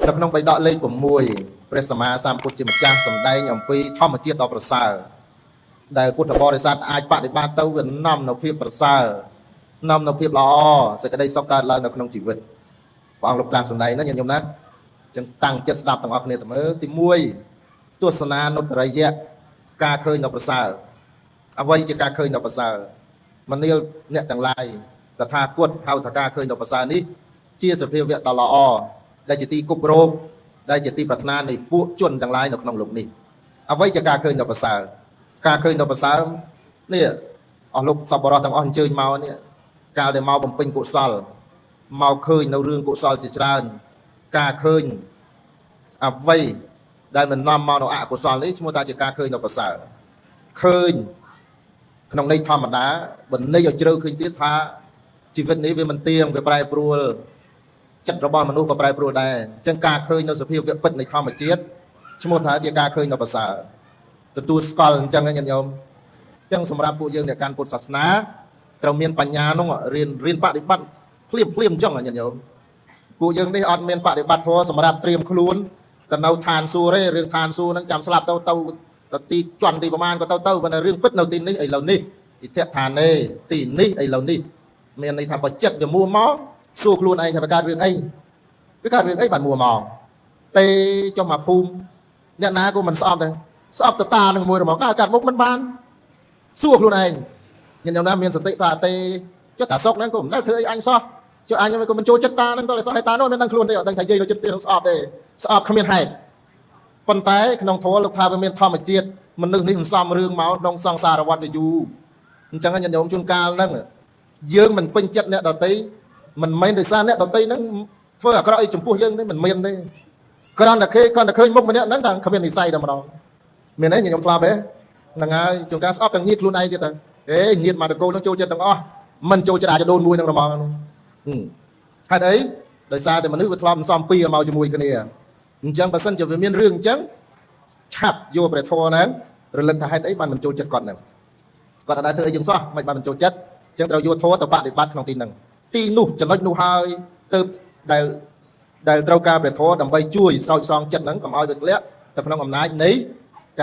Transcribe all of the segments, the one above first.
នៅក្នុងបិដកលេខ6ព្រះសម្មាសម្ពុទ្ធជាម្ចាស់សម្ដែងអំពីធម្មជាតិដ៏ប្រសើរដែលពុទ្ធបរិស័ទអាចបដិបត្តិទៅវានាំនូវភាពប្រសើរនាំនូវភាពល្អសេចក្តីសុខកើតឡើងនៅក្នុងជីវិតព្រះអង្គលោកត្រាស់សម្ដែងណាញាតិញោមណាចឹងតាំងចិត្តស្ដាប់ទាំងអស់គ្នាទៅមើលទី1ទស្សនានុត្តរិយៈការឃើញដ៏ប្រសើរអ្វីជាការឃើញដ៏ប្រសើរមនាលអ្នកទាំងឡាយតថាគតហៅថាការឃើញដ៏ប្រសើរនេះជាសភាវៈដ៏ល្អដែលជាទីគប់រោគដែលជាទីប្រាថ្នានៃពួកជនទាំងឡាយនៅក្នុងលោកនេះអ្វីជាការឃើញដ៏ប្រសើរការឃើញដ៏ប្រសើរនេះអស់លោកសប្បុរសទាំងអស់អញ្ជើញមកនេះកាលដែលមកបំពេញកុសលមកឃើញនៅរឿងកុសលជាច្រើនការឃើញអ្វីដែលមិននាំមកនៅអកុសលនេះឈ្មោះថាជាការឃើញដ៏ប្រសើរឃើញក្នុងន័យធម្មតាបណ្ឌិតឲ្យជ្រៅឃើញទៀតថាជីវិតនេះវាមិនទៀងវាប្រែប្រួលចិត្តរបស់មនុស្សក៏ប្រែប្រួលដែរអញ្ចឹងការឃើញនៅសភាវៈពិតនៃធម្មជាតិឈ្មោះថាជាការឃើញដ៏ប្រសើរទទួលស្គាល់អញ្ចឹងញាតិញោមអញ្ចឹងសម្រាប់ពួកយើងអ្នកកាន់ពុទ្ធសាសនាត្រូវមានបញ្ញានោះរៀនបដិបត្តិភ្លាមភ្លាមអញ្ចឹងញាតិញោមពួកយើងនេះអត់មានបដិបត្តិធម៌សម្រាប់ត្រៀមខ្លួនទៅនៅឋានសួគ៌ទេរឿងឋានសួគ៌ហ្នឹងចាំស្លាប់ទៅទៅទីជន់ទីប្រមាណក៏ទៅប៉ុន្តែរឿងពិតនៅទីនេះឥឡូវនេះអិទ្ធឋានេទីនេះឥឡូវនេះមានន័យថាបើចិត្តវាមួមកសួរខ្លួនឯងថាវាកើតរឿងអីវាកើតរឿងអីបានមួមកទេចុះមកភូមិអ្នកណាក៏មិនស្អប់ដែរស្អប់តតានឹងមួយហ្មងដើរកាត់មុខមិនបានសួរខ្លួនឯងញាតិញោមណាមានសតិថាទេចុះតាសុកហ្នឹងក៏មិនដែលធ្វើអីអញសោះចុះអញក៏មិនចូលចិត្តតាហ្នឹងតើសោះឲ្យតានោះមិនដឹងខ្លួនទេអត់ដឹងថាយាយនៅចិត្តទៀតស្អប់ទេស្អប់គ្មានហេតុប៉ុន្តែក្នុងធម៌លោកថាវាមានធម្មជាតិមនុស្សនេះមិនសមរឿងមកក្នុងសង្សារវដ្តយូរអញ្ចឹងញាតិញោមជួនកាលហ្នឹងយើងមិនពេញចិត្តអ្នកដទៃមិនមែនដោយសារអ្នកដទៃហ្នឹងធ្វើអាក្រក់អីចំពោះយើងទេមិនមានទេគ្រាន់តែគេគ្រាន់តែឃើញមុខម្នាក់ហ្នឹងតែគ្មាននិស័យតែម្ដងមានទេញាតិញោមធ្លាប់ទេហ្នឹងហើយជួនកាលស្អប់ទាំងញាតិខ្លួនឯងទៀតទៅអេញាតិមកតកូលហ្នឹងចូលចិត្តទាំងអស់មិនចូលចិត្តអាចដូនមួយហ្នឹងហ្មងហេតុអីដោយសារតែមនុស្សវាធ្លាប់សំពីមកជាមួយគ្នាអញ្ចឹងបើសិនជាវាមានរឿងអញ្ចឹងឆាប់យកព្រះធម៌ហ្នឹងរលឹកថាហេតុអីបានមិនចូលចិត្តគាត់ហ្នឹងគាត់អត់ដែលធ្វើអីយើងសោះមិនបានមិនចូលចិត្តអញ្ចឹងត្រូវយកធម៌ទៅបដិបត្តិក្នុងទីហ្នឹងទីនោះចំណុចនោះហើយទៅដែលត្រូវការព្រះធម៌ដើម្បីជួយស្រោចស្រង់ចិត្តហ្នឹងកុំឲ្យវាធ្លាក់ទៅក្នុងអំណាចនៃ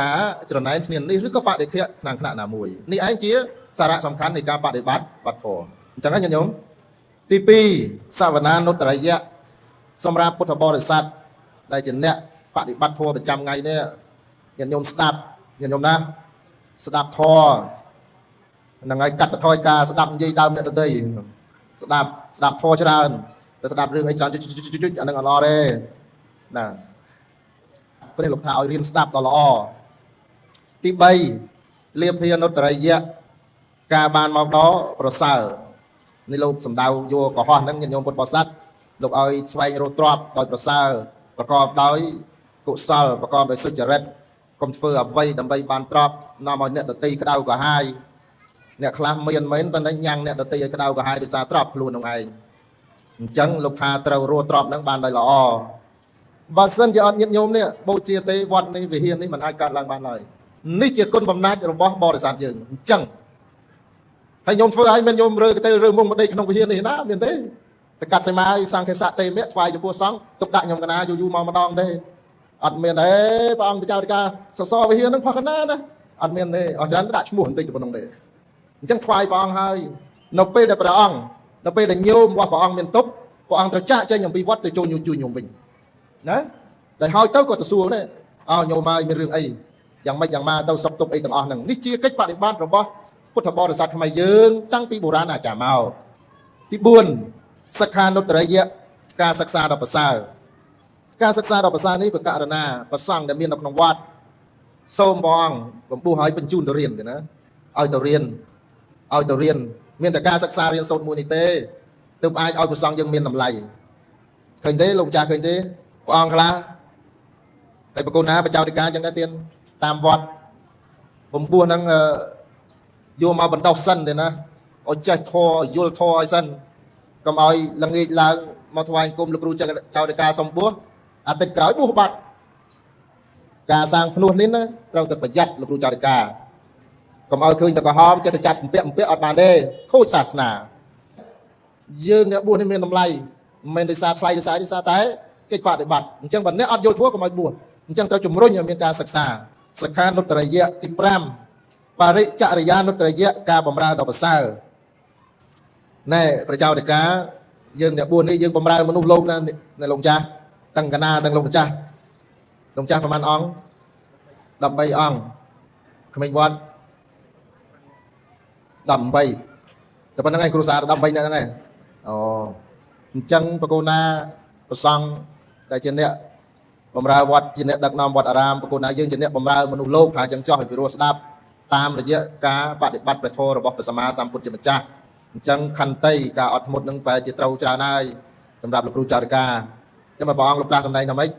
ការច្រណែនឈ្នានីសឬក៏បដិខៈក្នុងថ្នាក់ណាមួយនេះឯងជាសារៈសំខាន់នៃការបដិបត្តិបាត់ធម៌អញ្ចឹងញាតិញោមទី2សវនានុត្តរិយៈសម្រាប់ពុទ្ធបរិស័ទដែលជាអ្នកបដិបត្តិធម៌ប្រចាំថ្ងៃនេះញាតិញោមស្ដាប់ញាតិញោមណាស្ដាប់ធម៌ហ្នឹងហើយកាត់បន្ថយការស្ដាប់និយាយដើមអ្នកដទៃស្ដាប់ធម៌ច្រើនតែស្ដាប់រឿងអីច្រើនចុចអានឹងអត់ល្អទេណាព្រះលោកថាឲ្យរៀនស្ដាប់ដល់ល្អទី3លាភានុត្តរិយៈការបានមកដល់ប្រសើរនេះលោកសំដៅយកកុហកហ្នឹងញាតិញោមពុទ្ធបរិស័ទលោកឲ្យស្វែងរកទ្រព្យដោយប្រសើរប្រកបដោយកុសលប្រកបដោយសុចរិតកុំធ្វើអ្វីដើម្បីបានទ្រព្យនាំឲ្យអ្នកដទៃក្តៅក្រហាយអ្នកខ្លះមានមែនប៉ុន្តែញ៉ាំងអ្នកដទៃឲ្យក្តៅក្រហាយដោយសារទ្រព្យខ្លួននឹងឯងអញ្ចឹងលោកថាត្រូវរកទ្រព្យហ្នឹងបានដោយល្អបើសិនជាអត់ញាតិញោមនេះបូជាទេវត្តនេះវិហារនេះមិនអាចកើតឡើងបានឡើយនេះជាគុណបំណាច់របស់បរិស័ទយើងអញ្ចឹងហើយញោមធ្វើឲ្យមិនញោមរើកទេរើមុងមកដេកក្នុងវិហារនេះណាមានទេតែកាត់សីមាឲ្យសង្ឃេសៈទេមៈថ្វាយចំពោះសង្ឃទុកដាក់ខ្ញុំកណាយូរយូរមកម្ដងទេអត់មានទេព្រះអង្គបច្ចោតិកាសសរវិហារហ្នឹងផុសកណាណាអត់មានទេអស់ច្រើនដាក់ឈ្មោះបន្តិចទៅប៉ុណ្្នឹងទេអញ្ចឹងថ្វាយព្រះអង្គហើយនៅពេលដែលព្រះអង្គនៅពេលដែលញោមរបស់ព្រះអង្គមានទុកព្រះអង្គត្រូវចាក់ចេញអំពីវត្តទៅចូលជួយញោមវិញណាដែលហើយទៅក៏ទៅសួរដែរអោញោមហើយមានរឿងអីយ៉ាងម៉េចយ៉ាងម៉ាទៅសុខទុក្ខអីទាំងអស់ហ្នឹងនេះជាកិច្ចបដិបត្តិរបស់ពុទ្ធបរិស័ទខ្មែរយើងតាំងពីបុរាណអាចារ្យមកទី4សិក្ខានុត្តរិយៈការសិក្សាដ៏ប្រសើរការសិក្សាដ៏ប្រសើរនេះប្រកាសណាប្រសង់ដែលមាននៅក្នុងវត្តសូមព្រះអង្គបំពោះឲ្យបញ្ជូនទៅរៀនទេណាឲ្យទៅរៀនឲ្យទៅរៀនមានតែការសិក្សារៀនសូត្រមួយនេះទេទើបអាចឲ្យព្រះសង្ឃយើងមានតម្លៃឃើញទេលោកចាស់ឃើញទេព្រះអង្គខ្លះហើយប្រគល់ណាបច្ចោតិកាអញ្ចឹងដែរទៀតតាមវត្តបំពោះហ្នឹងយកមកបណ្ដោះសិនទេណាឲ្យចេះធម៌យល់ធម៌ឲ្យសិនកុំឲ្យល្ងាចឡើងមកថ្វាយគុំលោកគ្រូចៅតិកាសំបួសអាទិត្យក្រោយបួសបាត់ការសាងភ្នោះនេះណាត្រូវតែប្រយ័ត្នលោកគ្រូចៅតិកាកុំឲ្យឃើញតែក្រហមចេះតែចាប់បំពាក់អត់បានទេខូចសាសនាយើងអ្នកបួសនេះមានតម្លៃមិនមែនដោយសារថ្លៃដោយសារតែ កិច្ចបដិបត្តិអញ្ចឹងបើអ្នកអត់យល់ធម៌កុំឲ្យបួសអញ្ចឹងត្រូវជំរុញឲ្យមានការសិក្សាសិក្ខានុត្តរិយៈទី5បរិចរិយានុត្តរិយៈការបម្រើដ៏ប្រសើរណែព្រះចៅអធិការយើងអ្នកបួសនេះយើងបម្រើមនុស្សលោកណាអ្នកលោកចាស់ទាំងកណាទាំងលោកម្ចាស់លោកចាស់ប្រហែលអង្គ13អង្គក្មេងវត្ត18តែប៉ុណ្្នឹងឯងគ្រូសា18នាក់ហ្នឹងឯងអូអញ្ចឹងបកូនណាប្រសង់ដែលជាអ្នកបំរើវត្តជាអ្នកដឹកនាំវត្តអារាមបកូនណាយើងជាអ្នកបំរើមនុស្សលោកថាអញ្ចឹងចោះឲ្យពិរោះស្ដាប់តាមរយៈការបដិបត្តិព្រះធម៌របស់ព្រះសម្មាសម្ពុទ្ធជាម្ចាស់អញ្ចឹងខន្តីការអត់ធ្មត់នឹងបែរជាត្រូវច្រើនហើយសម្រាប់លោកគ្រូចារិកាអញ្ចឹងព្រះអង្គលោកត្រាស់សម្ដែងថាម៉េច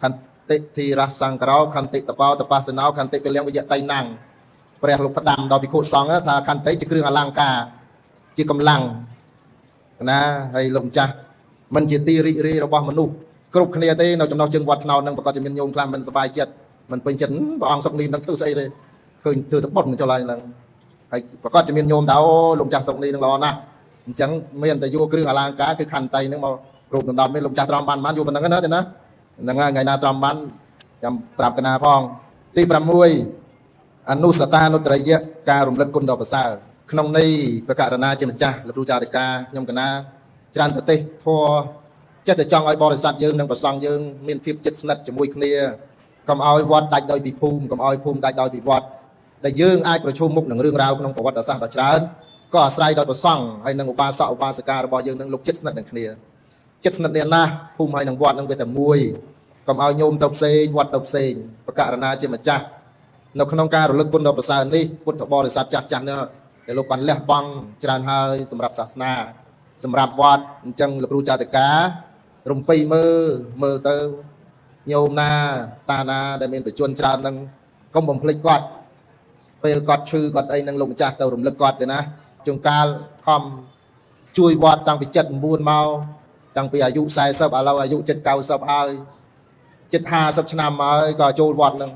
ខន្តិធីរសង្ករោខន្តិតបោតបស្សណោខន្តិពលំវិយតៃណាំងព្រះលោកផ្ដាំដល់ភិក្ខុសង្ឃថាខន្តីជាគ្រឿងអលង្ការជាកម្លាំងណាហើយលោកម្ចាស់មិនជាទីរីករាយរបស់មនុស្សគ្រប់គ្នាទេនៅចំណុះជើងវត្តថ្នោតនឹងប្រកាសជាមានញោមខ្លះមិនសប្បាយចិត្តមិនពេញចិត្តព្រះអង្គសុកនេះនឹងធ្វើស្អីទេឃើញធ្វើទៅបុតចុះឡើងហ្នឹងហើយប្រកាសជាមានញោមថាអូលោកម្ចាស់សុកនេះនឹងល្អណាស់អញ្ចឹងមានតែយកគ្រឿងអលង្ការគឺខន្តីហ្នឹងមកគ្រប់ដណ្ដប់នេះលោកម្ចាស់ត្រង់បានយកប៉ុណ្្នឹងណាទេណាហ្នឹងហើយថ្ងៃណាត្រង់បានចាំប្រាប់កណាផងទី6អនុសតានុត្តរិយៈការរំលឹកគុណដ៏ប្រសើរក្នុងន័យប្រកាសណាជាម្ចាស់លោកគ្រូចារិកាខ្ញុំកណាច្រើនប្រទេសធัวចេះតែចង់ឲ្យបរិស័ទយើងនិងប្រសង់យើងមានភាពជិតស្និទ្ធជាមួយគ្នាកុំឲ្យវត្តដាច់ដោយពីភូមិកុំឲ្យភូមិដាច់ដោយពីវត្តដែលយើងអាចប្រឈមមុខនឹងរឿងរ៉ាវក្នុងប្រវត្តិសាស្ត្រដ៏ច្រើនក៏អាស្រ័យដោយប្រសង់ហើយនិងឧបាសកឧបាសិការបស់យើងនឹងលោកជិតស្និទ្ធនឹងគ្នាជិតស្និទ្ធនេះណាស់ភូមិហើយនឹងវត្តនឹងវាតែមួយកុំឲ្យញោមទៅផ្សេងវត្តទៅផ្សេងប្រកាសណាជាម្ចាស់នៅក្នុងការរលឹកគុណដ៏ប្រសើរនេះពុទ្ធបរិស័ទចាស់ចាស់នេះដែលលោកបានលះបង់ច្រើនហើយសម្រាប់សាសនាសម្រាប់វត្តអញ្ចឹងលោកគ្រូចាតិការំពីមើលទៅញោមណាតាណាដែលមានបជនច្រើននឹងកុំបំភ្លេចគាត់ពេលគាត់ឈឺគាត់អីនឹងលោកម្ចាស់ទៅរំលឹកគាត់ទេណាជួនកាលខំជួយវត្តតាំងពី79មកតាំងពីអាយុ40ឥឡូវអាយុជិត90ហើយជិត50ឆ្នាំហើយក៏ចូលវត្តនឹង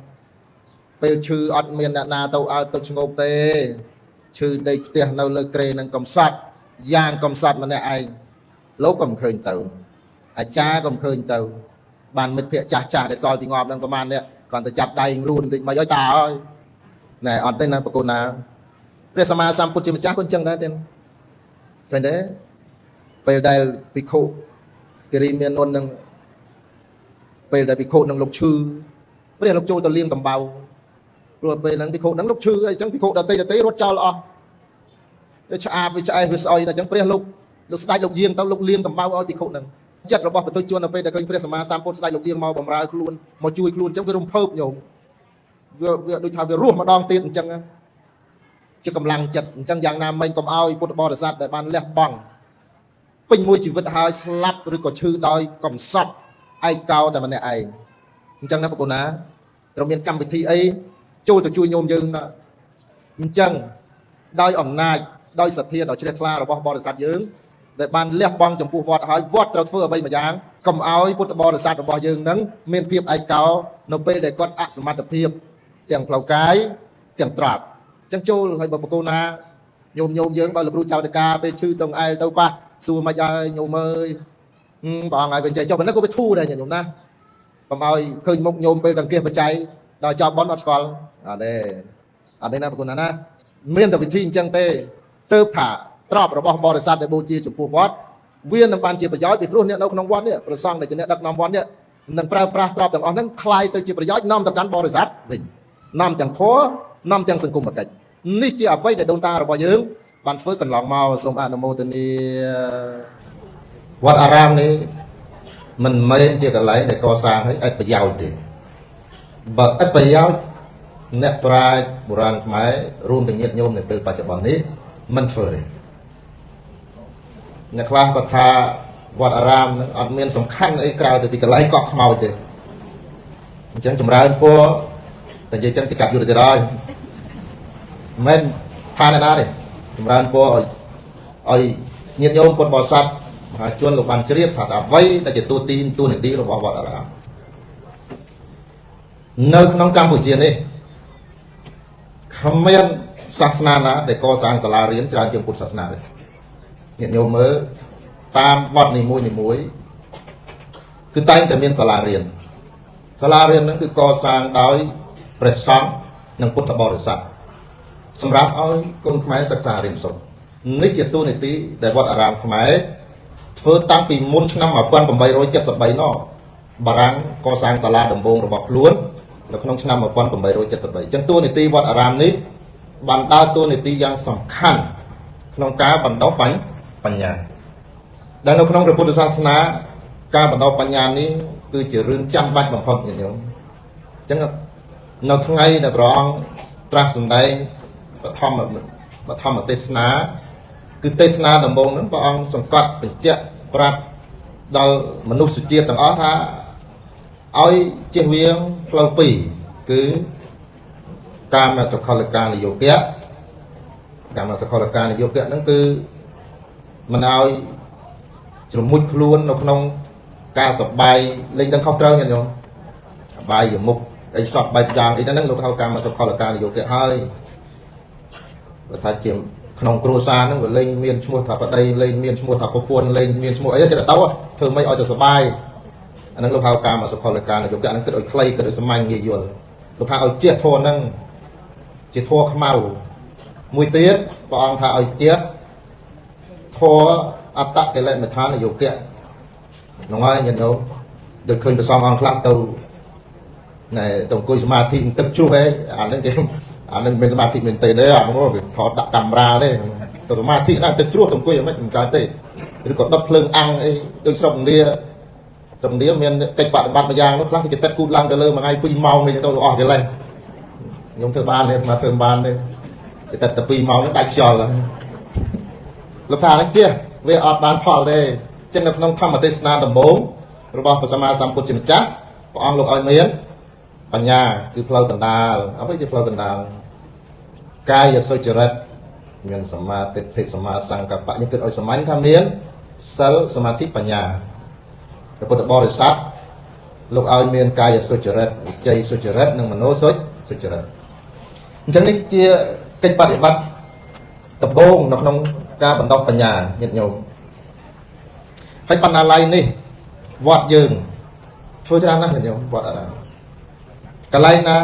ពេលឈឺអត់មានអ្នកណាទៅឲ្យទៅឈ្ងោកទេឈឺដេកផ្ទះនៅលើគ្រែនឹងកំសត់យ៉ាងកំសត់ម្នាក់ឯងលោកក៏មិនឃើញទៅអាចារ្យក៏មិនឃើញទៅបានមិត្តភក្តិចាស់ចាស់ដែលសល់ពីងាប់នឹងប្រហែលនេះគ្រាន់តែចាប់ដៃរួនបន្តិចមកឲ្យតាអើយណែអត់ទេណាប្រគុណណាព្រះសម្មាសម្ពុទ្ធជាម្ចាស់ក៏អញ្ចឹងដែរទេឃើញទេពេលដែលភិក្ខុគិរីមានននឹងពេលដែលភិក្ខុនឹងលោកឈឺព្រះលោកចូលទៅលាងដំបៅព្រោះពេលហ្នឹងភិក្ខុហ្នឹងលោកឈឺអីចឹងភិក្ខុដតីរត់ចោលអស់ទៅឆ្អាបវាឆ្អែះវាស្អុយដល់ចឹងព្រះលោកស្ដេចលោកយាងទៅលោកលាងដំបៅឲ្យភិក្ខុហ្នឹងចិត្តរបស់បុទជននៅពេលដែលឃើញព្រះសម្មាសម្ពុទ្ធស្ដេចលោកយាងមកបំរើខ្លួនមកជួយខ្លួនចឹងវារំភើបញោមវាដូចថាវារស់ម្ដងទៀតអញ្ចឹងជាកម្លាំងចិត្តអញ្ចឹងយ៉ាងណាមិញកុំឲ្យពុទ្ធបរិស័ទដែលបានលះបង់ពេញមួយជីវិតហើយស្លាប់ឬក៏ឈឺដោយកំសត់ឯកោតែម្នាក់ឯងអញ្ចឹងណាប្រគុណណាត្រូវមានកម្មវិធីអីចូលទៅជួយញោមយើងណាអញ្ចឹងដោយអំណាចដោយសទ្ធាដ៏ជ្រះថ្លារបស់បរិស័ទយើងដែលបានលះបង់ចំពោះវត្តហើយវត្តត្រូវធ្វើអ្វីមួយយ៉ាងកុំឲ្យពុទ្ធបរិស័ទរបស់យើងនឹងមានភាពឯកោនៅពេលដែលគាត់អសមត្ថភាពទាំងផ្លូវកាយទាំងទ្រព្យអញ្ចឹងចូលហើយបើប្រគូណាញោមយើងបើលោកគ្រូចៅតកាពេលឈឺទៅអែលទៅប៉ះសួរមិនឲ្យញោមអើយព្រះអង្គឲ្យវិញចេះចុះប៉ុណ្ណឹងក៏វាធូរដែរញោមណាកុំឲ្យឃើញមុខញោមពេលតង្គៀសបច្ច័យដល់ចោលបនអត់ស្គាល់អត់ទេអត់ទេណាប្រគុណណាមានតែវិធីអញ្ចឹងទេទើបថាទ្រព្យរបស់បរិស័ទដែលបូជាចំពោះវត្តវានឹងបានជាប្រយោជន៍ពីព្រោះអ្នកនៅក្នុងវត្តនេះព្រះសង្ឃដែលជាអ្នកដឹកនាំវត្តនេះនឹងប្រើប្រាស់ទ្រព្យទាំងអស់ហ្នឹងคล้ายទៅជាប្រយោជន៍នាំទៅកាន់បរិស័ទវិញនាំទាំងធម៌នាំទាំងសង្គមកិច្ចនេះជាអ្វីដែលដូនតារបស់យើងបានធ្វើកន្លងមកសូមអនុមោទនាវត្តអារាមនេះមិនមែនជាកន្លែងដែលកសាងឲ្យឥតប្រយោជន៍ទេបើឥតប្រយោជន៍អ្នកប្រាជ្ញបុរាណខ្មែររួមទាំងញាតិញោមនៅពេលបច្ចុប្បន្ននេះមិនធ្វើទេអ្នកខ្លះក៏ថាវត្តអារាមនឹងអត់មានសំខាន់អីក្រៅទៅពីកន្លែងកក់ខ្មោចទេអញ្ចឹងចម្រើនពរតែនិយាយចឹងទៅកាប់យុទ្ធទៅហើយមិនថាអ្នកណាទេចម្រើនពរឲ្យញាតិញោមពុទ្ធបរិស័ទមហាជនលោកបានជ្រាបថាអ្វីដែលជាតួទីតួនាទីរបស់វត្តអារាមនៅក្នុងកម្ពុជានេះគ្មានសាសនាណាដែលកសាងសាលារៀនច្រើនជាងពុទ្ធសាសនាទេញាតិញោមមើលតាមវត្តនីមួយៗ គឺតែងតែមានសាលារៀនសាលារៀនហ្នឹងគឺកសាងដោយព្រះសង្ឃនិងពុទ្ធបរិស័ទសម្រាប់ឲ្យកូនខ្មែរសិក្សារៀនសូត្រនេះជាតួនាទីដែលវត្តអារាមខ្មែរធ្វើតាំងពីមុនឆ្នាំ1873នោះបារាំងកសាងសាលាដំបូងរបស់ខ្លួននៅក្នុងឆ្នាំ1873អញ្ចឹងតួនាទីវត្តអារាមនេះបានដើរតួនាទីយ៉ាងសំខាន់ក្នុងការបណ្ដុះបញ្ញាដែលនៅក្នុងព្រះពុទ្ធសាសនាការបណ្ដុះបញ្ញានេះគឺជារឿងចាំបាច់បំផុតញាតិញោមអញ្ចឹងនៅថ្ងៃដែលព្រះអង្គត្រាស់សម្ដែងបឋមទេសនាគឺទេសនាដំបូងហ្នឹងព្រះអង្គសង្កត់បញ្ជាក់ប្រាប់ដល់មនុស្សជាតិទាំងអស់ថាឲ្យជៀសវាងផ្លូវពីរគឺកាមសុខលកានយោគៈកាមសុខលកានយោគៈហ្នឹងគឺមិនឲ្យជ្រមុជខ្លួននៅក្នុងការសបាយលេងដឹងខុសត្រូវញាតិញោមសបាយយមុខអីសពបែបយ៉ាងអីហ្នឹងលោកហៅកាមសុខលកានយោគៈហើយបើថាជាក្នុងគ្រួសារហ្នឹងវាលេងមានឈ្មោះថាប្តីលេងមានឈ្មោះថាប្រពន្ធលេងមានឈ្មោះអីទៅទៅធ្វើម៉េចឲ្យទៅសបាយអាហ្នឹងលោកហៅកាមសុខលកានយោគៈហ្នឹងគិតឲ្យខ្លីគិតឲ្យសាមញ្ញងាយយល់លោកថាឲ្យជះធម៌ហ្នឹងជាធម៌ខ្មៅមួយទៀតព្រះអង្គថាឲ្យជះធម៌អត្តកិលេសមឋានយោគៈហ្នឹងហើយញាតិញោមដូចឃើញព្រះសង្ឃអង្គខ្លះទៅណែទៅអង្គុយសមាធិទឹកជ្រោះឯងអាហ្នឹងគេអាហ្នឹងមិនសមាធិមែនទេទេអាហ្នឹងវាថតដាក់កាមេរ៉ាទេទៅសមាធិណាទឹកជ្រោះទៅអង្គុយយ៉ាងម៉េចមិនកើតទេឬក៏ដុតភ្លើងអាំងអីដូចស្រុកឥណ្ឌាស្រុកឥណ្ឌាមានកិច្ចបប្រតិបត្តិមួយយ៉ាងនោះខ្លះគេចិត្តគូតឡើងទៅលើមួយថ្ងៃ2ម៉ោងនេះទៅអស់កិលេសខ្ញុំធ្វើបានទេមកធ្វើមិនបានទេចិត្តតែ2ម៉ោងហ្នឹងដាច់ខ្យល់លោកថាហ្នឹងជះវាអត់បានផលទេចឹងនៅក្នុងធម្មទេសនាដំបូងរបស់ព្រះសម្មាសម្ពុទ្ធជាម្ចាស់ព្រះអង្គលោកឲ្យមានបញ្ញាគឺផ្លូវកណ្ដាលអ្វីជាផ្លូវកណ្ដាលកាយសុចរិតមានសមាទិដ្ឋិសមាសង្កប្បៈយើងគិតឲ្យសាមញ្ញថាមានសិលសមាធិបញ្ញាព្រះពុទ្ធបរិស័ទលោកឲ្យមានកាយសុចរិតវិជ័យសុចរិតនិងមโนសុចរិតអញ្ចឹងនេះជាកិច្ចបប្រតិបត្តិដំបូងនៅក្នុងការបណ្ដុះបញ្ញាញាតិញោមហើយបណ្ណាល័យនេះវត្តយើងធ្វើច្រើនណាស់ញាតិញោមវត្តអារាមកន្លែងណា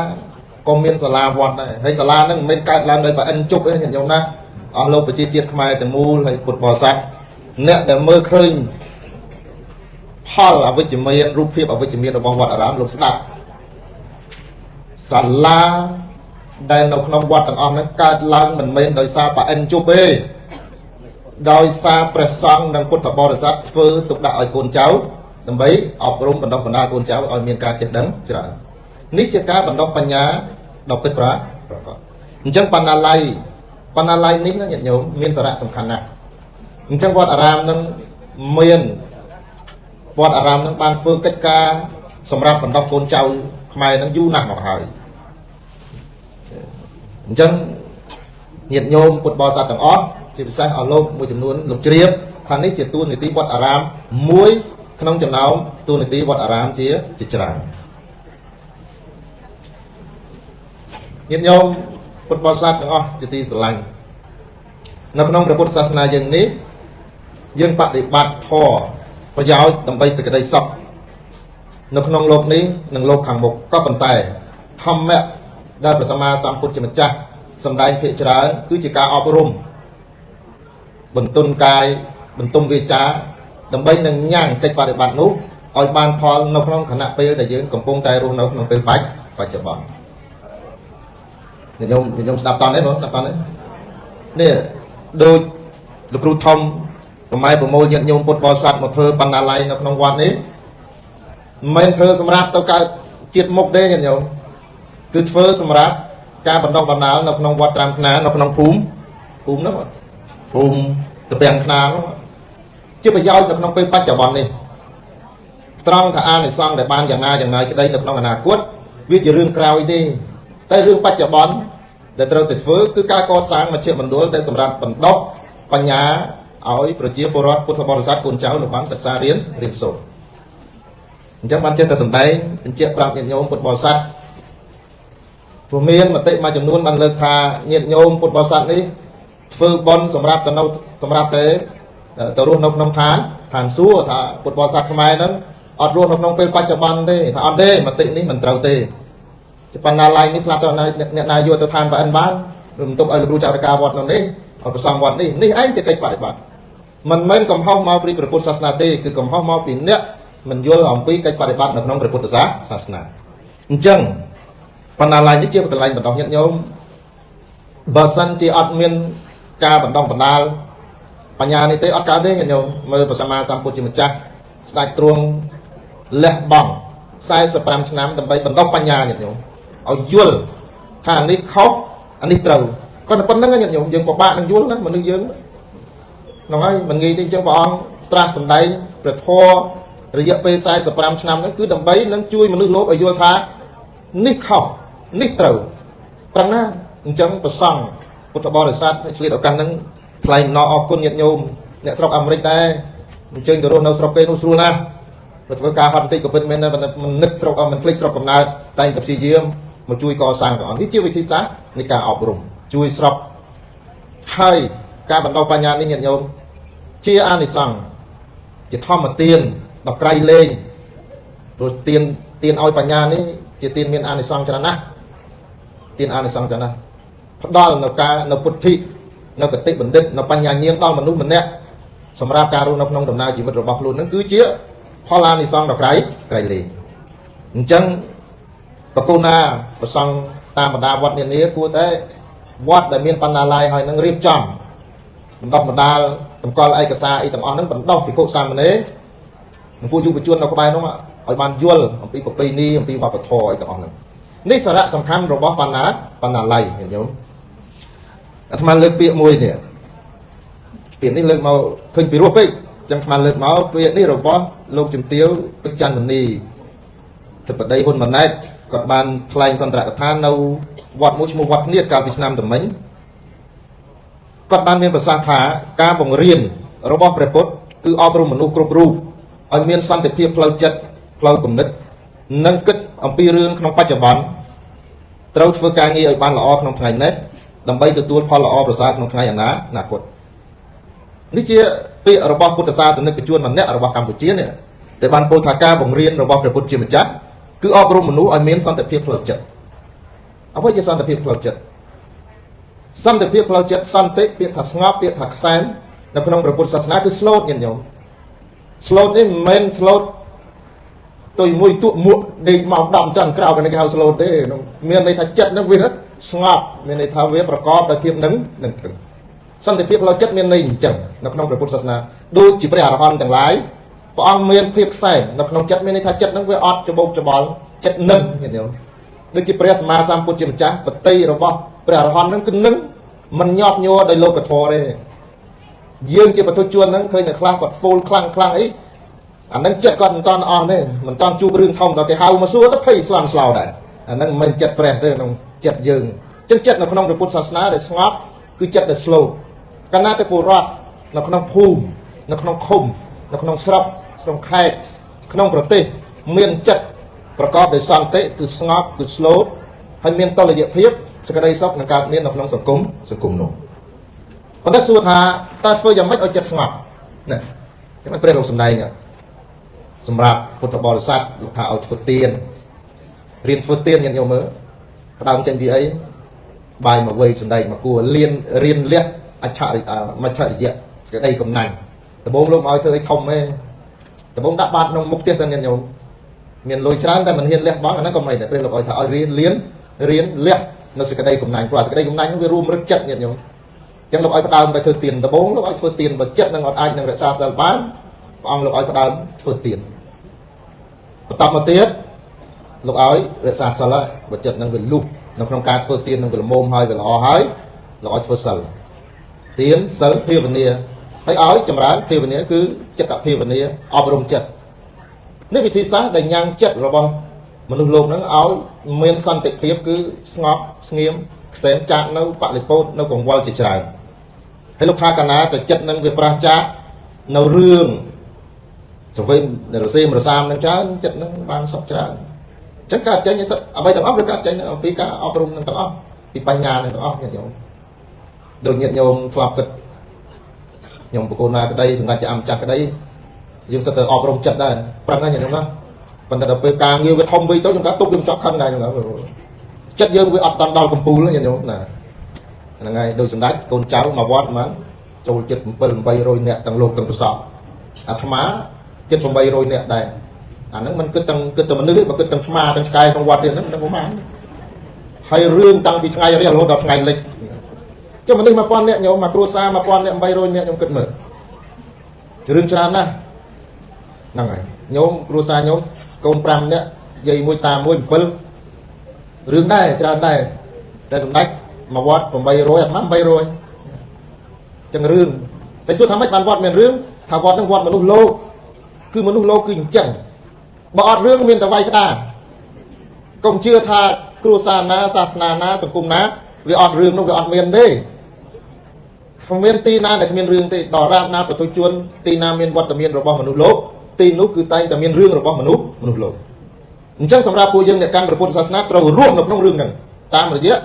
ក៏មានសាលាវត្តដែរហើយសាលាហ្នឹងមិនមែនកើតឡើងដោយប្រអិនជប់ទេញាតិញោមណាអស់លោកប្រជាជាតិខ្មែរទាំងមូលហើយពុទ្ធបរិស័ទអ្នកដែលមើលឃើញផលអវិជ្ជមានរូបភាពអវិជ្ជមានរបស់វត្តអារាមលោកស្ដាប់សាលាដែលនៅក្នុងវត្តទាំងអស់ហ្នឹងកើតឡើងមិនមែនដោយសារប្រអិនជប់ទេដោយសារព្រះសង្ឃនិងពុទ្ធបរិស័ទធ្វើទុកដាក់ឲ្យកូនចៅដើម្បីអប់រំបណ្ដុះបណ្ដាលកូនចៅឲ្យមានការចេះដឹងច្រើននេះជាការបណ្ដុះបញ្ញាដ៏ពិតប្រាកដអញ្ចឹងបណ្ណាល័យនេះណាញាតិញោមមានសារៈសំខាន់ណាស់អញ្ចឹងវត្តអារាមនឹងមានវត្តអារាមនឹងបានធ្វើកិច្ចការសម្រាប់បណ្ដុះកូនចៅខ្មែរនឹងយូរណាស់មកហើយអញ្ចឹងញាតិញោមពុទ្ធបរិស័ទទាំងអស់ជាពិសេសអស់លោកមួយចំនួនលោកជ្រាបថានេះជាតួនាទីវត្តអារាមមួយក្នុងចំណោមតួនាទីវត្តអារាមជាច្រើនញាតិញោមពុទ្ធបរិស័ទទាំងអស់ជាទីស្រឡាញ់នៅក្នុងព្រះពុទ្ធសាសនាយើងនេះយើងបដិបត្តិធម៌ប្រយោជន៍ដើម្បីសេចក្តីសុខនៅក្នុងលោកនេះនិងលោកខាងមុខក៏ប៉ុន្តែធម្មៈដែលព្រះសម្មាសម្ពុទ្ធជាម្ចាស់សម្ដែងភាគច្រើនគឺជាការអប់រំបន្ទន់កាយបន្ទុំវាចាដើម្បីនឹងញ៉ាំងកិច្ចបប្រតិបត្តិនោះឲ្យបានផលនៅក្នុងខណៈពេលដែលយើងកំពុងតែរស់នៅក្នុងពេលបច្ចុប្បន្នខ្ញុំស្ដាប់តន់ទេបងស្ដាប់តន់ទេនេះដូចលោកគ្រូធំប្រម៉ែប្រមូលញាតិញោមពុទ្ធបរិស័ទមកធ្វើបណ្ណាល័យនៅក្នុងវត្តនេះមិនមែនធ្វើសម្រាប់ទៅកើតជាតិមុខទេញាតិញោមគឺធ្វើសម្រាប់ការបណ្ដុះបណ្ដាលនៅក្នុងវត្តត្រាំខ្នានៅក្នុងភូមិហ្នឹងភូមិត្រពាំងខ្នានោះជាប្រយោជន៍នៅក្នុងពេលបច្ចុប្បន្ននេះត្រង់ថាអានិសង្សដែលបានយ៉ាងណាយ៉ាងណាក្តីនៅក្នុងអនាគតវាជារឿងក្រោយទេតែរឿងបច្ចុប្បន្នដែលត្រូវតែធ្វើគឺការកសាងមជ្ឈមណ្ឌលដែលសម្រាប់បណ្ដុះបញ្ញាឲ្យប្រជាពលរដ្ឋពុទ្ធបរិស័ទកូនចៅនៅបានសិក្សារៀនសូត្រអញ្ចឹងបានចេះតែសម្ដែងបញ្ជាក់ប្រាប់ញាតិញោមពុទ្ធបរិស័ទព្រោះមានមតិមួយចំនួនបានលើកថាញាតិញោមពុទ្ធបរិស័ទនេះធ្វើបុណ្យសម្រាប់ទៅនៅសម្រាប់ទៅរស់នៅក្នុងឋានសួគ៌ថាពុទ្ធបរិស័ទខ្មែរហ្នឹង អត់រស់នៅក្នុងពេលបច្ចុប្បន្នទេថាអត់ទេមតិនេះមិនត្រូវទេបណ្ណាល័យនេះស្លាប់ទៅអ្នកណាយកទៅឋានប្រអិនបានឬមិនទុកឲ្យលោកគ្រូចៅការវត្តនៅនេះឲ្យប្រសងវត្តនេះនេះឯងជាកិច្ចបដិបត្តិមិនមែនកំហុសមកពីព្រះពុទ្ធសាសនាទេគឺកំហុសមកពីអ្នកមិនយល់អំពីកិច្ចបដិបត្តិនៅក្នុងព្រះពុទ្ធសាសនាអញ្ចឹងបណ្ណាល័យនេះជាកន្លែងបណ្ដោះញាតិញោមបើសិនជាអត់មានការបណ្ដោះបណ្ដាលបញ្ញានេះទេអត់កើតទេញាតិញោមមើលព្រះសម្មាសម្ពុទ្ធជាម្ចាស់ស្ដេចទ្រង់លះបង់45ឆ្នាំដើម្បីបណ្ដោះបញ្ញាញាតិញោមឲ្យយល់ថាអានេះខុសអានេះត្រូវគាត់តែប៉ុណ្្នឹងញាតិញោមយើងពិបាកនឹងយល់ណាមនុស្សយើងហ្នឹងហើយមិនងាយទេអញ្ចឹងព្រះអង្គត្រាស់សម្ដែងព្រះធម៌រយៈពេល45ឆ្នាំហ្នឹងគឺដើម្បីនឹងជួយមនុស្សលោកឲ្យយល់ថានេះខុសនេះត្រូវប្រឹងណាអញ្ចឹងប្រសង់ពុទ្ធបរិស័ទឆ្លៀតឱកាសហ្នឹងថ្លែងអំណរអគុណញាតិញោមអ្នកស្រុកអាមេរិកដែរអញ្ជើញទៅរស់នៅស្រុកគេនោះស្រួលណាស់បើធ្វើការហត់បន្តិចក៏ពិតមែនដែរប៉ុន្តែមិននឹកស្រុកអត់មិនភ្លេចស្រុកកំណើតតែងតែព្យាយាមមកជួយកសាងព្រះអង្គនេះជាវិធីសាស្ត្រនៃការអប់រំជួយស្រុកហើយការបណ្ដុះបញ្ញានេះញាតិញោមជាអានិសង្សជាធម្មទានដល់ក្រៃលែងព្រោះទានឲ្យបញ្ញានេះជាទានមានអានិសង្សច្រើនណាស់ទានអានិសង្សច្រើនណាស់ផ្ដល់នៅការនៅពុទ្ធិនៅកតិបណ្ឌិតនៅបញ្ញាញាណដល់មនុស្សម្នាក់សម្រាប់ការរស់នៅក្នុងដំណើរជីវិតរបស់ខ្លួននឹងគឺជាផលអានិសង្សដល់ក្រៃលែងអញ្ចឹងបកូណាប្រសង់តាមបណ្ដាវត្តនានាគួរតែវត្តដែលមានបណ្ណាល័យហើយនឹងរៀបចំបណ្ដុះបណ្ដាលតម្កល់ឯកសារអីទាំងអស់ហ្នឹងបណ្ដុះភិក្ខុសាមណេរនិងពួកយុវជននៅក្បែរនោះឲ្យបានយល់អំពីប្រពៃណីអំពីវប្បធម៌អីទាំងអស់ហ្នឹងនេះសារៈសំខាន់របស់បណ្ណាល័យញាតិញោមអាត្មាលើកពាក្យមួយនេះពាក្យនេះលើកមកឃើញពីរោះពេកអញ្ចឹងអាត្មាលើកមកពាក្យនេះរបស់លោកជំទាវពេជ្រច័ន្ទមនីធិបតីហ៊ុនម៉ាណែតគាត់បានថ្លែងសន្ទរកថានៅវត្តមួយឈ្មោះវត្តភ្នៀតកាលពីឆ្នាំថ្មិញគាត់បានមានប្រសាសន៍ថាការបង្រៀនរបស់ព្រះពុទ្ធគឺអប់រំមនុស្សគ្រប់រូបឲ្យមានសន្តិភាពផ្លូវចិត្តផ្លូវគំនិតនិងគិតអំពីរឿងក្នុងបច្ចុប្បន្នត្រូវធ្វើការងារឲ្យបានល្អក្នុងថ្ងៃនេះដើម្បីទទួលផលល្អប្រសើរក្នុងថ្ងៃអនាគតនេះជាពាក្យរបស់ពុទ្ធសាសនិកជនម្នាក់របស់កម្ពុជានេះដែលបានពោលថាការបង្រៀនរបស់ព្រះពុទ្ធជាម្ចាស់គឺអប់រំមនុស្សឲ្យមានសន្តិភាពផ្លូវចិត្តអ្វីជាសន្តិភាពផ្លូវចិត្តសន្តិភាពផ្លូវចិត្តសន្តិពាក្យថាស្ងប់ពាក្យថាខ្សែមនៅក្នុងព្រះពុទ្ធសាសនាគឺស្លូតញាតិញោមស្លូតនេះមិនមែនស្លូតទុយមួយទក់មួកដេកម៉ោង10ចន្ទក្រោកនេះគេហៅស្លូតទេមានន័យថាចិត្តនឹងវាស្ងប់មានន័យថាវាប្រកបដោយភាពនឹងនឹងសន្តិភាពផ្លូវចិត្តមានន័យអញ្ចឹងនៅក្នុងព្រះពុទ្ធសាសនាដូចជាព្រះអរហន្តទាំងឡាយព្រះអង្គមានភាពខ្សែមនៅក្នុងចិត្តមានន័យថាចិត្តនឹងវាអត់ច្បោកច្បល់ចិត្តនឹងញាតិញោមដូចជាព្រះសម្មាសម្ពុទ្ធជាម្ចាស់បតិរបស់ព្រះអរហន្តនឹងគឺនឹងមិនញាប់ញ័រដោយលោកធម៌ទេយើងជាបុថុជនហ្នឹងឃើញតែខ្លះគាត់ពោលខ្លាំងខ្លាំងអីអាហ្នឹងចិត្តគាត់មិនតាន់អស់ទេមិនតាន់ជួបរឿងធំដល់គេហៅមកសួរទៅភ័យស្លន់ស្លោដែរអាហ្នឹងមិនចិត្តព្រះទេក្នុងចិត្តយើងអញ្ចឹងចិត្តនៅក្នុងព្រះពុទ្ធសាសនាដែលស្ងប់គឺចិត្តដែល slow កាលណាតែពលរដ្ឋនៅក្នុងភូមិនៅក្នុងឃុំនៅក្នុងស្រុកក្នុងខេត្តក្នុងប្រទេសមានចិត្តប្រកបដោយសន្តិគឺស្ងប់គឺ slow ហើយមានតុល្យភាពសេចក្តីសុខនឹងកើតមាននៅក្នុងសង្គមនោះប៉ុន្តែសួរថាតើធ្វើយ៉ាងម៉េចឲ្យចិត្តស្ងប់ណាចឹងព្រះលោកសម្ដែងសម្រាប់ពុទ្ធបរិស័ទលោកថាឲ្យធ្វើទានរៀនធ្វើទានញាតិញោមមើលផ្ដើមចេញពីអីបាយមកវ័យសម្ដែងមកគួរលៀនរៀនលះអច្ឆរិយមច្ឆរិយៈសេចក្តីកំណាញ់ដំបូងលោកឲ្យធ្វើអីធំទេដំបូងដាក់បាតក្នុងមុខផ្ទះសិនញាតិញោមមានលុយច្រើនតែមិនហ៊ានលះបង់អាហ្នឹងក៏មិនដែរព្រះលោកឲ្យថាឲ្យរៀនលៀនរៀនលះនៅសេចក្តីកំណាញ់ព្រោះសេចក្តីកំណាញ់ហ្នឹងវារួមរឹកចិត្តញាតិញោមអញ្ចឹងលោកឲ្យផ្ដើមទៅធ្វើទានដំបូងលោកឲ្យធ្វើទានបើចិត្តនឹងអត់អាចនឹងរក្សាសិលបានព្រះអង្គលោកឲ្យផ្ដើមធ្វើទានបន្តមកទៀតលោកឲ្យរក្សាសិលហើយបើចិត្តនឹងវាលុះនៅក្នុងការធ្វើទាននឹងវាល្មមហើយវាល្អហើយលោកឲ្យធ្វើសិលទានសិលភាវនាហើយឲ្យចម្រើនភាវនាគឺចិត្តភាវនាអប់រំចិត្តនេះវិធីសាស្ត្រដែលញ៉ាំងចិត្តរបស់មនុស្សលោកហ្នឹងឲ្យមានសន្តិភាពគឺស្ងប់ស្ងៀមខ្សែមចាកនៅបលិពោតនៅកង្វល់ជាច្រើនហើយលោកថាកាលណាតែចិត្តនឹងវាប្រះចាកនៅរឿងសវិញរសេមរសាមនឹងច្រើនចិត្តនឹងបានសុខច្រើនអញ្ចឹងការចេញអ្វីទាំងអស់វាកើតចេញអំពីការអប់រំនឹងទាំងអស់ពីបញ្ញានឹងទាំងអស់ញាតិញោមដូចញាតិញោមធ្លាប់គិតខ្ញុំបកូនណាក្តីសម្រាប់ជាអម្ចាស់ក្តី យើងសិតតែអប់រំចិត្តដែរប្រឹងហ្នឹងញោមណាប៉ុន្តែដល់ពេលការងារវាធំវិញទៅខ្ញុំថាទុកវាមិនចប់ខឹងដែរខ្ញុំថាចិត្តយើងវាអត់ដល់កំពូលញោមណាហ្នឹងហើយដូចសម្ដេចកូនចៅមកវត្តហ្មងចូលចិត្ត7 800នាក់ទាំងលោកទាំងប្រសពអាត្មាចិត្ត800នាក់ដែរអាហ្នឹងមិនគិតទាំងគិតតែមនុស្សទេបើគិតទាំងឆ្មាទាំងឆ្កែក្នុងវត្តទៀតហ្នឹងមិនប្រហែលហើយរឿងតាំងពីថ្ងៃរះរហូតដល់ថ្ងៃលិចចុះមនុស្ស1000នាក់ញោមមកគ្រួសារ1000នាក់800នាក់ខ្ញុំគិតមើលរឿងច្រើនណាស់ហ្នឹងហើយញោមគ្រួសារញោមកូន5នាក់យាយមួយតាមួយ7រឿងដែរច្រើនដែរតែសម្ដេចមកវត្ត800អាត្មា800ចឹងរឿងតែសួរថាម៉េចបានវត្តមានរឿងថាវត្តហ្នឹងវត្តមនុស្សលោកគឺមនុស្សលោកគឺអញ្ចឹងបើអត់រឿងមានតែវាយក្តារកុំជឿថាគ្រួសារណាសាសនាណាសង្គមណាវាអត់រឿងនោះវាអត់មានទេគ្មានទីណាដែលគ្មានរឿងទេដល់រាបណាបុទុជនទីណាមានវត្តមានរបស់មនុស្សលោកទីនោះគឺតែងតែមានរឿងរបស់មនុស្សលោកអញ្ចឹងសម្រាប់ពួកយើងអ្នកកាន់ព្រះពុទ្ធសាសនាត្រូវរួមនៅក្នុងរឿងហ្នឹងតាមរយៈ